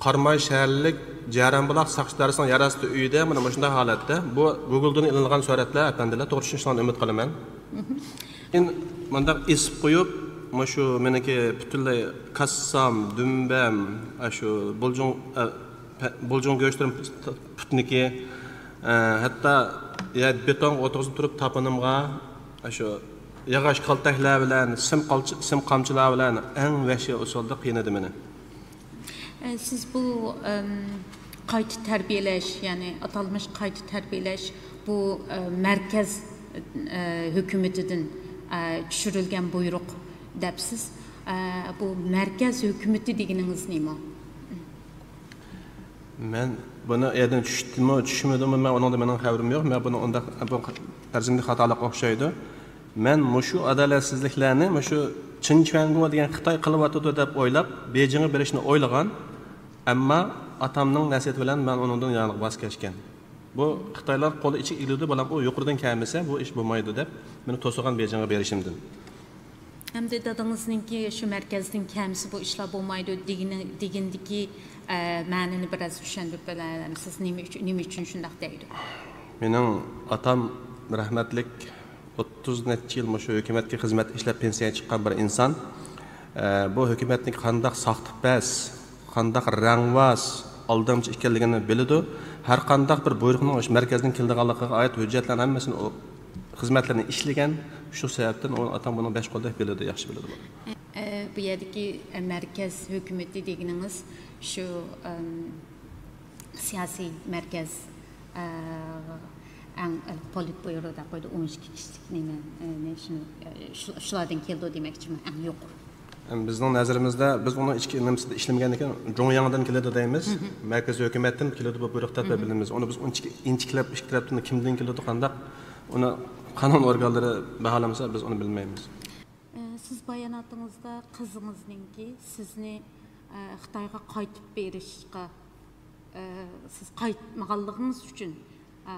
قاراماي شەھەرلىك جەرەنبۇلاق ساقچى ئىدارىسىنىڭ يەر ئاستى ئۆيىدە مانا مۇشۇنداق ھالەتتە. بۇ گۇگلدىن ئېلىنغان سۈرەتلەر، ئەپەندىلەر، توغرا چۈشىنىشىڭلارنى ئۈمىد قىلىمەن. كېيىن مۇنداق ئېسىپ قويۇپ، مۇشۇ مېنىڭكى پۈتۈنلەي كاسسام، دۈمبەم، ئاشۇ بۇلجۇڭ، ئە، پە-، بۇلجۇڭ گۆشلىرىم، پۇتنىكى، ئە، ھەتتا يە بېتونغا ئولتۇرغۇزۇپ تۇرۇپ تاپىنىمغا، ئاشۇ ياغاچ كالتەكلەر بىلەن، سىم قالچ-، سىم قامچىلار بىلەن ئەڭ ۋەھشىي ئۇسۇلدا قىينىدى مېنى. ئە، سىز بۇ، ئەم، قايتا تەربىيەلەش، يەنى ئاتالمىش قايتا تەربىيەلەش، بۇ، ئە، مەركەز، ئە، ھۆكۈمىتىدىن، ئە، چۈشۈرۈلگەن بۇيرۇق دەپسىز. ئە، بۇ مەركەز ھۆكۈمىتى دېگىنىڭىز نېمە؟ مەن بۇنى ئەدىن چۈشتىمۇ، چۈشمىدىمۇ، مەن ئۇنىڭدا مېنىڭ خەۋىرىم يوق. مەن بۇنى ئۇنداق، بۇ پەرزىمدە خاتالىق ئوخشايدۇ. مەن مۇشۇ ئادالەتسىزلىكلەرنى مۇشۇ چىن چۈەنگو دېگەن خىتاي قىلىۋاتىدۇ دەپ ئويلاپ، بېيجىڭغا بېرىشنى ئويلىغان، ئەمما ئاتامنىڭ نەسىھىتى بىلەن مەن ئۇنىڭدىن يەنە ۋاز كەچكەن. بۇ خىتايلار قولى ئىچىگە ئېلىدۇ، بالام، ئۇ يۇقىرىدىن كەلمىسە، بۇ ئىش بولمايدۇ دەپ، مېنى توسۇغان بېيجىڭغا بېرىشىمدىن. ئەمدى دادىڭىزنىڭكى شۇ مەركەزدىن كەلمىسە بۇ ئىشلار بولمايدۇ دېگىنى، دېگىنىدىكى، ئە، مەنىنى بىراز چۈشەندۈرۈپ بېرەلەمسىز؟ نېمە ئۈچۈن، نېمە ئۈچۈن شۇنداق دەيدۇ؟ مېنىڭ ئاتام رەھمەتلىك ئوتتۇز نەچچە يىل مۇشۇ ھۆكۈمەتكە خىزمەت ئىشلەپ پېنسىيەگە چىققان بىر ئىنسان. ئە، بۇ ھۆكۈمەتنىڭ قانداق ساختىپەز، قانداق رەڭۋاز، ئالدامچى ئىكەنلىكىنى بىلىدۇ. ھەر قانداق بىر بۇيرۇقنىڭ ئاشۇ مەركەزدىن كېلىدىغانلىقىغا ئائىت ھۆججەتلەرنىڭ ھەممىسىنى ئۇ خىزمەتلىرىنى ئىشلىگەن. شۇ سەۋەبتىن ئۇ ئاتام بۇنى بەش قولدەك بىلىدۇ، ياخشى بىلىدۇ. ئە، بۇ يەردىكى، ئە، مەركەز ھۆكۈمىتى دېگىنىڭىز شۇ، ئەم، سىياسىي مەركەز، ئە، ئەڭ، ئە، پولىتبيۇرو دەپ قويدى، ئون ئىككى كىشىلىك نېمە، ئە، نېشنال، ئە، شۇ-، شۇلاردىن كېلىدۇ دېمەكچىمەن، ئەڭ يۇقىرى. بىزنىڭ نەزىرىمىزدە، بىز ئۇنىڭ ئىچكى نېمىسىدە ئىشلىمىگەندىكىن، جۇڭياڭدىن كېلىدۇ دەيمىز. مەركىزىي ھۆكۈمەتتىن كېلىدۇ بۇ بۇيرۇق دەپ بىلىمىز. ئۇنى بىز ئۇنچىكى ئىنچىكىلەپ، ئىككى تەرەپتىن كىمدىن كېلىدۇ، قانداق، ئۇنى قانۇن ئورگانلىرى باھالىمىسا، بىز ئۇنى بىلمەيمىز. ئە، سىز باياناتىڭىزدا قىزىڭىزنىڭكى سىزنى، ئە، خىتايغا قايتىپ بېرىشقا، ئە، سىز قايتمىغانلىقىڭىز ئۈچۈن، ئە،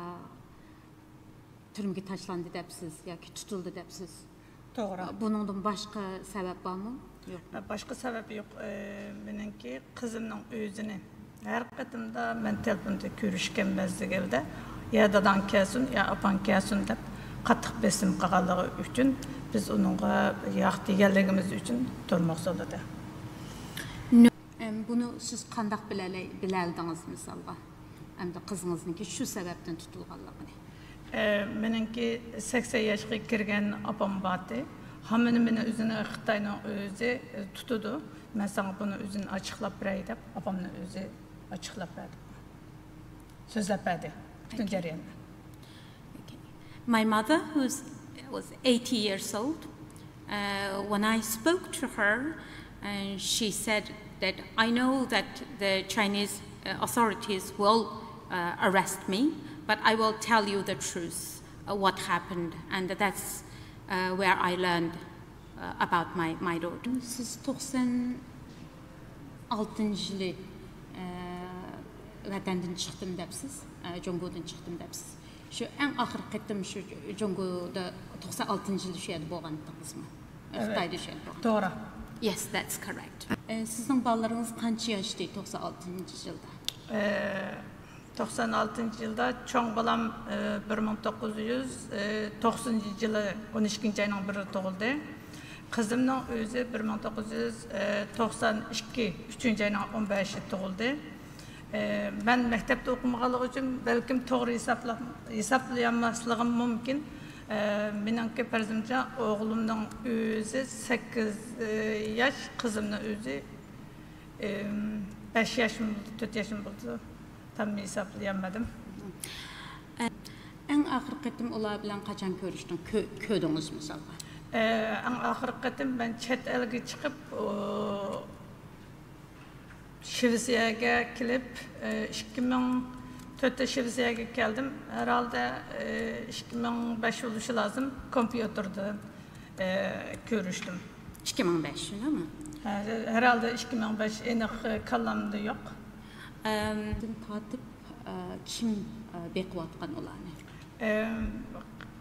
تۈرمىگە تاشلاندى دەپسىز ياكى تۇتۇلدى دەپسىز. توغرا. بۇنىڭدىن باشقا سەۋەب بارمۇ؟ يوق. باشقا سەۋەب يوق. ئە، مېنىڭكى قىزىمنىڭ ئۆزىنى ھەر قېتىمدا مەن تېلېفوندا كۆرۈشكەن مەزگىلدە، يا داداڭ كەلسۇن، يا ئاپاڭ كەلسۇن دەپ قاتتىق بېسىم قىلغانلىقى ئۈچۈن، بىز ئۇنىڭغا ياق دېگەنلىكىمىز ئۈچۈن تۇرماق سولىدى. ئەم، بۇنى سىز قانداق بىلەلەي-، بىلەلىدىڭىز، مىسالغا؟ ئەمدى قىزىڭىزنىڭكى شۇ سەۋەبتىن تۇتۇلغانلىقىنى. ئە، مېنىڭكى سەكسەن ياشقا كىرگەن ئاپام بارتى. ھامان مېنى ئۆزىنى خىتاينىڭ ئۆزى، ئە، تۇتىدۇ. مەن ساڭا بۇنى ئۆزىنى ئاچىقلاپ بېرەي دەپ، ئاپامنى ئۆزى ئاچىقلاپ بەردى. سۆزلەپ بەردى پۈتۈن جەرياننى. Okay. My mother, who's, was eighty years old, uh, when I spoke to her, and she said that, "I know that the Chinese, uh, authorities will, uh, arrest me, but I will tell you the truth, uh, what happened," and that's, uh, where I learned, uh, about my, my daughter. سىز توقسان ئالتىنچى يىلى، ئە، ۋەتەندىن چىقتىم دەپسىز، ئە، جۇڭگودىن چىقتىم دەپسىز. شۇ ئەڭ ئاخىرقى قېتىم شۇ جۇڭگودا توقسان ئالتىنچى يىلى شۇ يەردە بولغان ئىدىڭىزمۇ؟ ئە، خىتايدا شۇ يەردە بولغان. توغرا. Yes, that's correct. ئە، سىزنىڭ بالىلىرىڭىز قانچە ياشتى توقسان ئالتىنچى يىلدا؟ ئە، توقسان ئالتىنچى يىلدا چوڭ بالام، ئە، بىر مىڭ توققۇز يۈز توقسىنىنچى يىلى ئون ئىككىنچى ئاينىڭ بىرىدە تۇغۇلدى. قىزىمنىڭ ئۆزى بىر مىڭ توققۇز يۈز توقسان ئىككى، ئۈچىنچى ئاينىڭ ئون بەشىدە تۇغۇلدى. ئە، مەن مەكتەپتە ئوقۇمىغانلىقى ئۈچۈن بەلكىم توغرا ھېسابلاپ، ھېسابلىيالماسلىقىم مۇمكىن. ئە، مېنىڭكى پەرىزىمچە ئوغلۇمنىڭ ئۆزى سەككىز ياش، قىزىمنىڭ ئۆزى، ئە، بەش ياشمۇ بولدى، تۆت ياشمۇ بولدى. تام ھېسابلىيالمىدىم. ئەڭ ئاخىرقى قېتىم ئۇلار بىلەن قاچان كۆرۈشتۈڭ؟ كۆ-، كۆردىڭىز مىسالغا؟ ئە، ئەڭ ئاخىرقى قېتىم مەن چەت ئەلگە چىقىپ، ئۇ، شىۋېتسىيەگە كېلىپ، ئىككى مىڭ تۆتتە شىۋېتسىيەگە كەلدىم. ھەرھالدا، ئىككى مىڭ بەش بولۇشى لازىم، كومپيۇتېردا كۆرۈشتۈم. ئىككى مىڭ بەش، شۇنداقمۇ؟ ھەرھالدا ئىككى مىڭ بەش، ئېنىق كاللامدا يوق. ئەم، تارتىپ، ئە، كىم، ئە، بېقىۋاتقان ئۇلارنى؟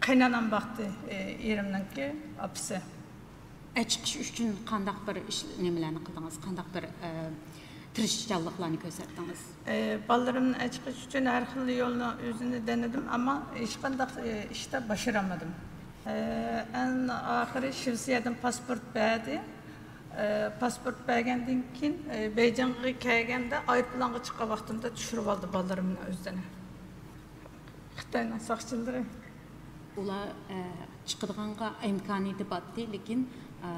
قېينانام باقتى، ئېرىمنىڭكى ئاپىسى. ئەچىقىش ئۈچۈن قانداق بىر ئىش، نېمىلەرنى قىلدىڭىز؟ قانداق بىر، ئە، تىرىشچانلىقلارنى كۆرسەتتىڭىز؟ بالىلىرىمنى ئەچىقىش ئۈچۈن ھەر خىل يولنى ئۆزىنى دېنىدىم، ئەمما ھېچقانداق ئىشتا باشارالمىدىم. ئەڭ ئاخىرى شىۋېتسىيەدىن پاسپورت بەردى. پاسپورت بەرگەندىن كېيىن، بېيجىڭغا كەلگەندە ئايروپىلانغا چىققان ۋاقتىمدا چۈشۈرۈۋالدى بالىلىرىمنى ئۆزىنى. خىتاينىڭ ساقچىلىرى. ئۇلار، ئە، چىقىدىغانغا ئىمكانىيىتى بارتتى، لېكىن، ئە،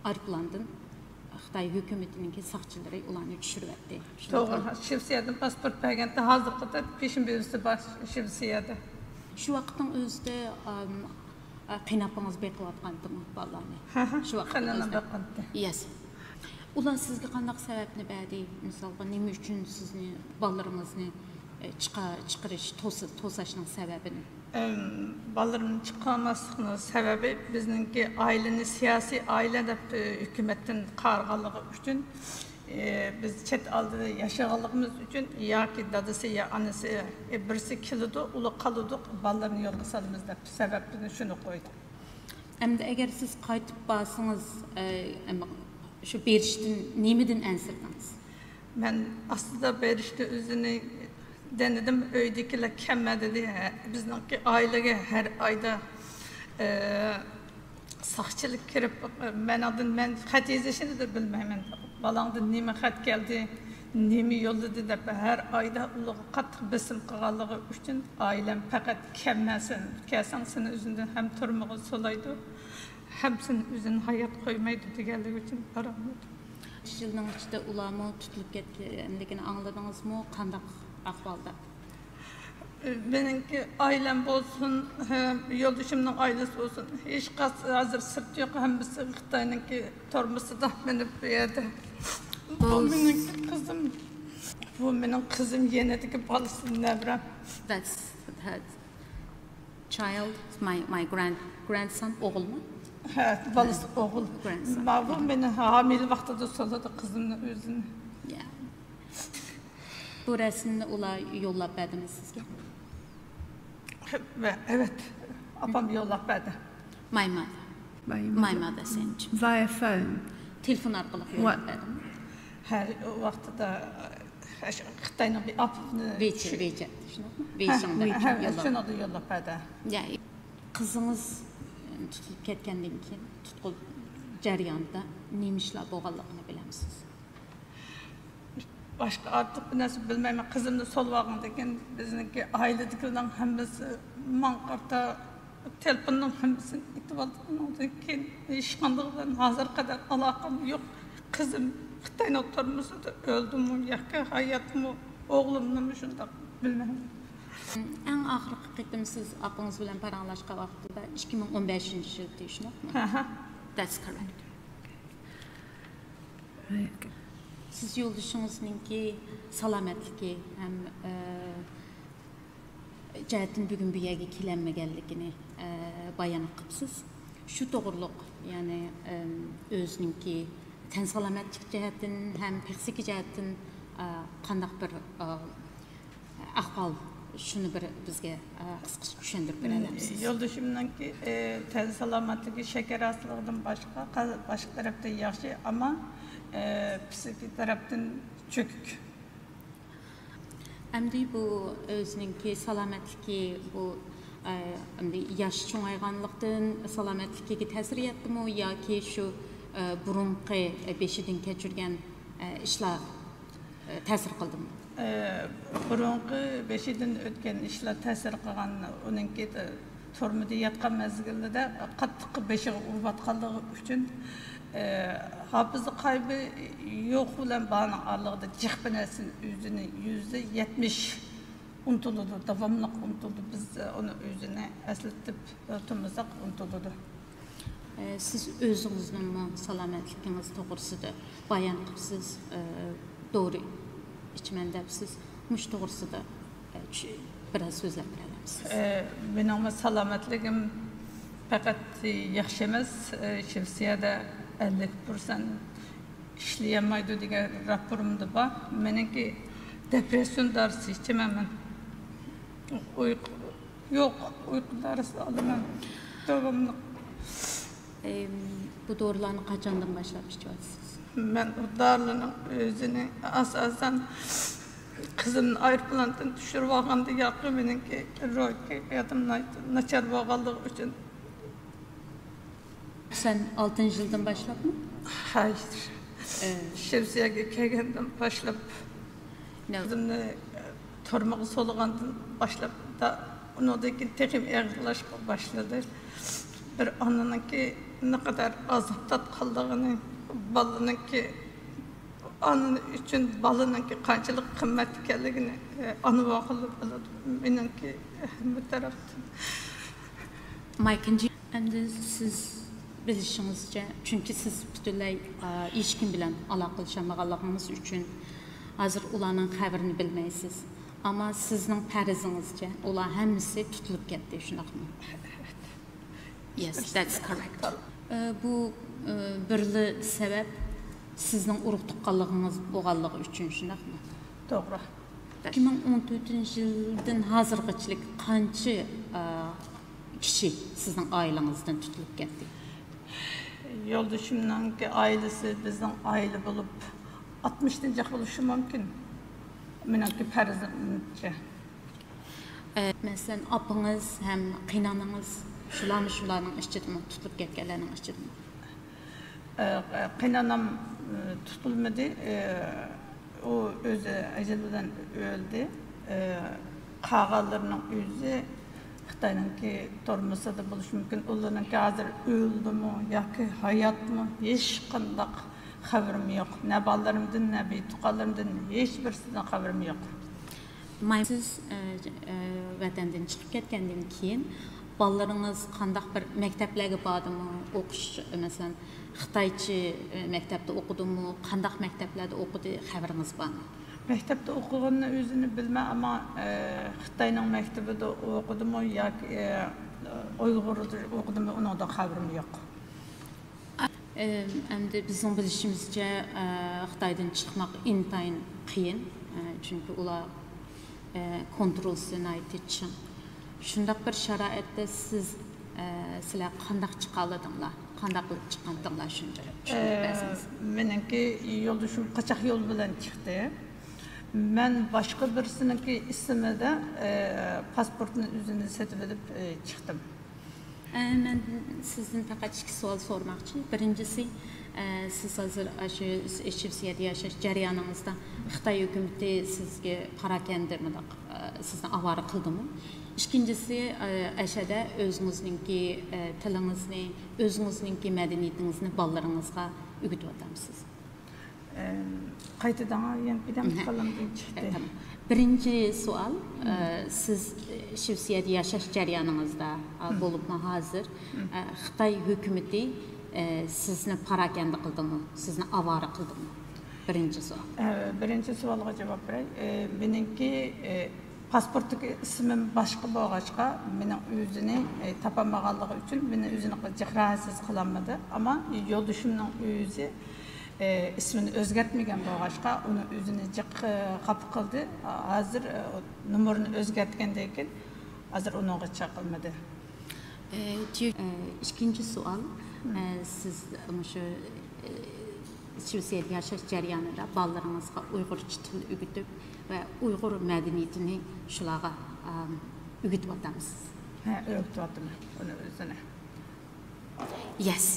ئايروپىلاندىن خىتاي ھۆكۈمىتىنىڭكى ساقچىلىرى ئۇلارنى چۈشۈرۈۋەتتى. شۇنداق. توغرا، شىۋېتسىيەدىن پاسپورت بەرگەندە ھازىرقىدەك پېشىن بېرىلسە بار شىۋېتسىيەدە. شۇ ۋاقىتنىڭ ئۆزىدە، ئەم، ئە، قېيناپىڭىز بېقىۋاتقانتىمۇ بالىلارنى؟ شۇ ۋاقىتنىڭ قېينانام ئۆزىدە. باققانتى. يەس. ئۇلار سىزگە قانداق سەۋەبنى بەردى؟ مىسالغا، نېمە ئۈچۈن سىزنى، بالىلىرىڭىزنى، ئە، چىقا-، چىقىرىش، توسا-، توساشنىڭ سەۋەبىنى؟ ئەم، بالىلىرىمنى چىقارماسلىقنىڭ سەۋەبى، بىزنىڭكى ئائىلىنى سىياسىي ئائىلە دەپ، ئە، ھۆكۈمەتتىن قارىغانلىقى ئۈچۈن، ئە، بىز چەت ئەلدە ياشىغانلىقىمىز ئۈچۈن ياكى دادىسى يا ئانىسى، ئە، بىرسى كېلىدۇ، ئۇلار قالىدۇ، بالىلىرىنى يولغا سالىمىز دەپ سەۋەبنى شۇنى قويدى. ئەمدى ئەگەر سىز قايتىپ بارسىڭىز، ئە، ئەمما شۇ بېرىشتىن نېمىدىن ئەنسىرىدىڭىز؟ مەن ئاستىدا بېرىشنى ئۆزىنى دېنىدىم، ئۆيدىكىلەر كەلمە دېدى. ھە، بىزنىڭكى ئائىلىگە ھەر ئايدا، ئە، ساقچىلىق كىرىپ، مەنىڭدىن، مەن خەت يېزىشنى بىلمەيمەن. بالاڭدىن نېمە خەت كەلدى، نېمە يوللىدى دەپ ھەر ئايدا ئۇلارغا قاتتىق بېسىم قىلغانلىقى ئۈچۈن ئائىلەم پەقەت كەلمەسۇن، كەلسەڭ سېنى ئۆزۈڭدىن ھەم تۈرمىگە سولايدۇ، ھەم سېنى ئۆزىنى ھايات قويمايدۇ دېگەنلىكى ئۈچۈن بارالمىدىم. ئۈچ يىلنىڭ ئىچىدە ئۇلارمۇ تۇتۇلۇپ كەتكەنلىكىنى ئاڭلىدىڭىزمۇ؟ قانداق ئەھۋالدا؟ مېنىڭكى ئائىلەم بولسۇن، ھە، يولدىشىمنىڭ ئائىلىسى بولسۇن، ھېچقايسى ھازىر سىرت يوق، ھەممىسى خىتاينىڭكى تۈرمىسىدا مېنى بۇ يەردە. بۇ مېنىڭكى قىزىم. بۇ مېنىڭ قىزىم، يېنىدىكى بالىسى، نەۋرەم. That's her child, my, my grand, grandson, ئوغۇلمۇ؟ ھە، بالىسى ئوغۇل. Grandson. ماۋۇ مېنى ھامىلە ۋاقتىدا سولىدى قىزىمنى ئۆزىنى. Yeah. بۇ رەسىمنى ئۇلار يوللاپ بەردىمۇ سىزگە؟ ھە، ئەۋەت، ئاپام يوللاپ بەردى. My mother. My mother sent. Via phone. تېلېفون ئارقىلىق يوللاپ بەردىمۇ؟ ھە، ئۇ ۋاقتىدا خىتاينىڭ بىر ئاپىنى ۋېچەت، ۋېچەت، شۇنداقمۇ؟ ۋېچىڭدا ھە، يوللاپ. شۇنىڭدا يوللاپ بەردى. يا، قىزىڭىز تۇتۇلۇپ كەتكەندىن كېيىن تۇتقۇن جەريانىدا نېمە ئىشلار بولغانلىقىنى بىلەمسىز؟ باشقا ئارتۇق بىر نەرسە بىلمەيمەن. قىزىمنى سولىۋالغاندىن كېيىن بىزنىڭكى ئائىلىدىكىلەرنىڭ ھەممىسى ماڭا قارىتا تېلېفوننىڭ ھەممىسىنى ئېتىۋالدى. ئۇنىڭدىن كېيىن ھېچقاندىقى بىلەن ھازىرغا قەدەر ئالاقەم يوق. قىزىم خىتاينىڭ تۈرمىسىدە ئۆلدىمۇ ياكى ھاياتمۇ، ئوغلۇمنىمۇ شۇنداق بىلمەيمەن. ئەڭ ئاخىرقى قېتىم سىز ئاپىڭىز بىلەن پاراڭلاشقان ۋاقتىدا ئىككى مىڭ ئون بەشىنچى يىلدا، شۇنداقمۇ؟ ھە، ھە. That's correct. سىز يولدىشىڭىزنىڭكى سالامەتلىكى ھەم، ئە، جەھەتتىن بۈگۈن بۇ يەرگە كېلەلمىگەنلىكىنى، ئە، بايان قىپسىز. شۇ توغرۇلۇق، يەنى، ئەم، ئۆزىنىڭكى تەن سالامەتلىك جەھەتتىن ھەم پىسخىكا جەھەتتىن، ئە، قانداق بىر، ئە، ئەھۋال، شۇنى بىر بىزگە، ئە، قىسقىچە چۈشەندۈرۈپ بېرەلەمسىز؟ يولدىشىمنىڭكى، ئە، تەن سالامەتلىكى شەكەر ھاستىلىقىدىن باشقا، باشقا تەرەپتىن ياخشى، ئەمما، ئە، پىسخىكا تەرەپتىن چۆكۈك. ئەمدى بۇ ئۆزىنىڭكى سالامەتلىكى، بۇ، ئە، ئەمدى ياش چوڭايغانلىقتىن سالامەتلىكىگە تەسىر يەتتىمۇ ياكى شۇ، ئە، بۇرۇنقى بېشىدىن كەچۈرگەن، ئە، ئىشلار، ئە، تەسىر قىلدىمۇ؟ ئە، بۇرۇنقى بېشىدىن ئۆتكەن ئىشلار تەسىر قىلغان، ئۇنىڭكى تۈرمىدە ياتقان مەزگىلىدە قاتتىق بېشىغا ئۇرۇۋاتقانلىقى ئۈچۈن، ئە، ھاپىزە قايبى يوق بىلەن بارنىڭ ئارىلىقىدا جىق بىر نەرسىنى ئۆزىنى يۈزدە يەتمىش ئۇنتۇلىدۇ، داۋاملىق ئۇنتۇلىدۇ. بىز ئۇنى ئۆزىنى ئەسلىتىپ تۇرمىساق ئۇنتۇلىدۇ. سىز ئۆزىڭىزنىڭمۇ سالامەتلىكىڭىز توغرىسىدا بايان قىپسىز، دورا ئىچىمەن دەپسىز. مۇشۇ توغرىسىدا، چۈ-، بىرەر سۆزلەپ بېرەلەمسىز؟ ئە، مېنىڭمۇ سالامەتلىكىم پەقەت ياخشى ئەمەس. ئە، شىۋېتسىيەدە ئەللىك پىرسەنت ئىشلىيەلمەيدۇ دېگەن راپورۇمدا بار. مېنىڭكى دېپرېسسىيون دارىسى ئىچىمەن مەن. ئۇيقۇ يوق، ئۇيقۇ دارىسى ئالىمەن داۋاملىق. ئەم، بۇ دورىلارنى قاچاندىن باشلاپ ئىچىۋاتىسىز؟ مەن ئۇ دارىلارنىڭ ئۆزىنى ئاساسەن قىزىمنى ئايروپىلاندىن چۈشۈرۈپ ئالغاندىن كېيىن مېنىڭكى روھىي كەيپىياتىم ناچار بولغانلىقى ئۈچۈن. سەن ئالتىنچى يىلدىن باشلاپمۇ؟ ھايىر. ئە. شىۋېتسىيەگە كەلگەندىن باشلاپ، نە- ئۆزۈمنى، ئە، تۈرمىگە سولىغاندىن باشلاپ، دا-، ئۇنىڭدىن كېيىن تېخىمۇ ئېغىرلاشقا باشلىدى. بىر ئانىنىڭكى نەقەدەر ئازاب تارتقانلىقىنى، بالىنىڭكى، ئانا ئۈچۈن بالىنىڭكى قانچىلىك قىممەت ئىكەنلىكىنى، ئە، ئانا بولغانلار بىلىدۇ. مېنىڭكى ھەممە تەرەپتىن. مايكىنجى، ئەمدى سىز بىلىشىڭىزچە، چۈنكى سىز پۈتۈنلەي، ئا، ھېچكىم بىلەن ئالاقىلىشالمىغانلىقىڭىز ئۈچۈن ھازىر ئۇلارنىڭ خەۋىرىنى بىلمەيسىز. ئەمما سىزنىڭ پەرىزىڭىزچە، ئۇلار ھەممىسى تۇتۇلۇپ كەتتى، شۇنداقمۇ؟ Yes, that's correct. ئە، بۇ، ئە، بىرلا سەۋەب سىزنىڭ ئۇرۇق تۇغقانلىقىڭىز بولغانلىقى ئۈچۈن، شۇنداقمۇ؟ توغرا. ئىككى مىڭ ئون تۆتىنچى يىلدىن ھازىرغىچىلىك قانچە، ئە، كىشى سىزنىڭ ئائىلىڭىزدىن تۇتۇلۇپ كەتتى؟ يولدىشىمنىڭكى ئائىلىسى بىزنىڭ ئائىلە بولۇپ، ئاتمىشتىن جىق بولۇشى مۇمكىن. مېنىڭكى پەرزىمچە. ئە، مەسىلەن، ئاپىڭىز ھەم قېينانىڭىز، شۇلارمۇ شۇلارنىڭ ئىچىدىمۇ، تۇتۇلۇپ كەتكەنلەرنىڭ ئىچىدىمۇ؟ ئە، قېينانام، ئە، تۇتۇلمىدى. ئە، ئۇ ئۆزى ئەجەل بىلەن ئۆلدى. ئە، قالغانلىرىنىڭ ئۆزى خىتاينىڭكى تۈرمىسىدە بولۇشى مۇمكىن. ئۇلارنىڭكى ھازىر ئۆلدىمۇ ياكى ھاياتمۇ، ھېچقانداق خەۋىرىم يوق. نە بالىلىرىمدىن، نە بىر تۇغقانلىرىمدىن، ھېچ بىرسىدىن خەۋىرىم يوق. ماي-، سىز، ئە، ئە، ۋەتەندىن چىقىپ كەتكەندىن كېيىن بالىلىرىڭىز قانداق بىر مەكتەپلەرگە باردىمۇ، ئوقۇش، مەسىلەن، خىتايچە، ئە، مەكتەپتە ئوقۇدىمۇ، قانداق مەكتەپلەردە ئوقۇدى، خەۋىرىڭىز بارمۇ؟ مەكتەپتە ئوقۇغىنىنى ئۆزىنى بىلمەن، ئەمما، ئە، خىتاينىڭ مەكتىپىدە ئوقۇدىمۇ ياكى، ئە، ئۇيغۇردا ئوقۇدىمۇ، ئۇنىڭدىن خەۋىرىم يوق. ئەم، ئەمدى بىزنىڭ بىلىشىمىزچە، ئە، خىتايدىن چىقماق ئىنتايىن قىيىن. ئە، چۈنكى ئۇلار، ئە، كونترولسى ناھايىتى چىڭ. شۇنداق بىر شارائىتتا سىز، ئە، سىلەر قانداق چىقالىدىڭلار؟ قانداق قىلىپ چىقالىدىڭلار شۇنچە؟ چۈشەندۈرۈپ ئە، بەرسىڭىز. مېنىڭكى يولدىشىم قاچاق يول بىلەن چىقتى. مەن باشقا بىرسىنىڭكى ئىسمىدا، ئە، پاسپورتنى ئۆزۈمنى سېتىۋېلىپ، ئە، چىقتىم. ئە، مەن سىزدىن پەقەت ئىككى سوئال سورىماقچى. بىرىنچىسى، ئە، سىز ھازىر ئاشۇ شىۋېتسىيەدە ياشاش جەريانىڭىزدا خىتاي ھۆكۈمىتى سىزگە پاراكەندە مۇنداق، ئە، سىزنى ئاۋارە قىلدىمۇ؟ ئىككىنچىسى، ئە، ئەشەدە ئۆزىڭىزنىڭكى، ئە، تىلىڭىزنى، ئۆزىڭىزنىڭكى مەدەنىيىتىڭىزنى بالىلىرىڭىزغا ئۆگىتىۋاتامسىز؟ ئە، قايتىدىڭ، يەنە بىردەم مھە. كاللامدىن چىقتى. ئە، تامام. بىرىنچى سوئال، ئە، سىز، ئە، شىۋېتسىيەدە ياشاش جەريانىڭىزدا، ئە، بولۇپمۇ ھازىر، ئە، خىتاي ھۆكۈمىتى، ئە، سىزنى پاراكەندە قىلدىمۇ، سىزنى ئاۋارە قىلدىمۇ؟ بىرىنچى سوئال. ئە، بىرىنچى سوئالغا جاۋاب بېرەي. ئە، مېنىڭكى، ئە، پاسپورتتىكى ئىسمىم باشقا بولغاچقا، مېنىڭ ئۆزىنى، ئە، تاپالمىغانلىقى ئۈچۈن مېنى ئۆزىنى جىق راھەتسىز قىلالمىدى. ئەمما يولدىشىمنىڭ ئۆزى، ئە، ئىسمىنى ئۆزگەرتمىگەن بولغاچقا، ئۇنى ئۆزىنى جىق، ئە، خاپا قىلدى. ھازىر، ئە، نومۇرىنى ئۆزگەرتكەندىن كېيىن، ھازىر ئۇنىڭغا چاقىلمىدى. ئە، تيۇ-، ئە، ئىككىنچى سوئال. ئە، سىز مۇشۇ، ئە، شىۋېتسىيەدە ياشاش جەريانىدا بالىلىرىڭىزغا ئۇيغۇرچە تىل ئۆگىتىپ ۋە ئۇيغۇر مەدەنىيىتىنى شۇلارغا، ئە، ئۆگىتىۋاتامسىز؟ ھە، ئۆگىتىۋاتىمەن ئۇنى ئۆزىنى. يەس.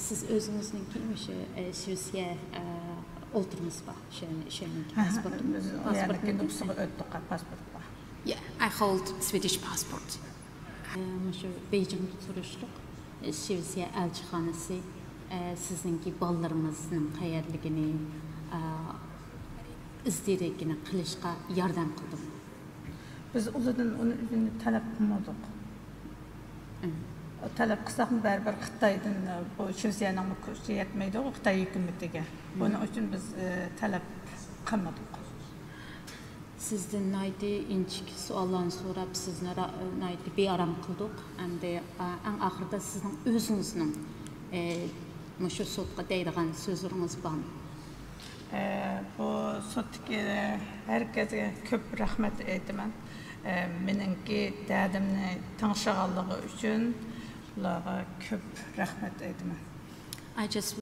سىز ئۆزىڭىزنىڭكى مۇشۇ، ئە، شىۋېتسىيە، ئە، ئولتۇرمىسى بار. شۇ، شۇنىڭكى ھە، ھە، پاسپورتىڭىز، بىز ئۇ پاسپورتىڭىز يەرنىڭكى نۇپۇسىغا ئۆتتۇق، پاسپورت بار. Yeah, I hold Swedish passport. ئە، مۇشۇ بېيجىڭدا تۇرۇشلۇق، ئە، شىۋېتسىيە ئەلچىخانىسى، ئە، سىزنىڭكى بالىلىرىڭىزنىڭ قەيەرلىكىنى، ئە، ئىز دېرىكىنى قىلىشقا ياردەم قىلدىمۇ؟ بىز ئۇلاردىن ئۇنى ئۆزىنى تەلەپ قىلمىدۇق. تەلەپ قىلساقمۇ بەرىبىر خىتايدىن، بۇ شىنزيەننىڭ كۈچى يەتمەيدۇ خىتاي ھۆكۈمىتىگە. بۇنىڭ ئۈچۈن بىز تەلەپ قىلمىدۇق. سىزدىن ناھايىتى ئىنچىكە سوئاللارنى سوراپ، سىزنى ناھايىتى بىئارام قىلدۇق. ئەمدى ئەڭ ئاخىرىدا سىزنىڭ ئۆزىڭىزنىڭ مۇشۇ سوتقا دەيدىغان سۆزلىرىڭىز بارمۇ؟ بۇ سوتتىكى ھەر كەسكە كۆپ رەھمەت ئېيتىمەن. مېنىڭكى دەردىمنى تىڭشىغانلىقى ئۈچۈن ئۇلارغا كۆپ رەھمەت ئېيتىمەن. I just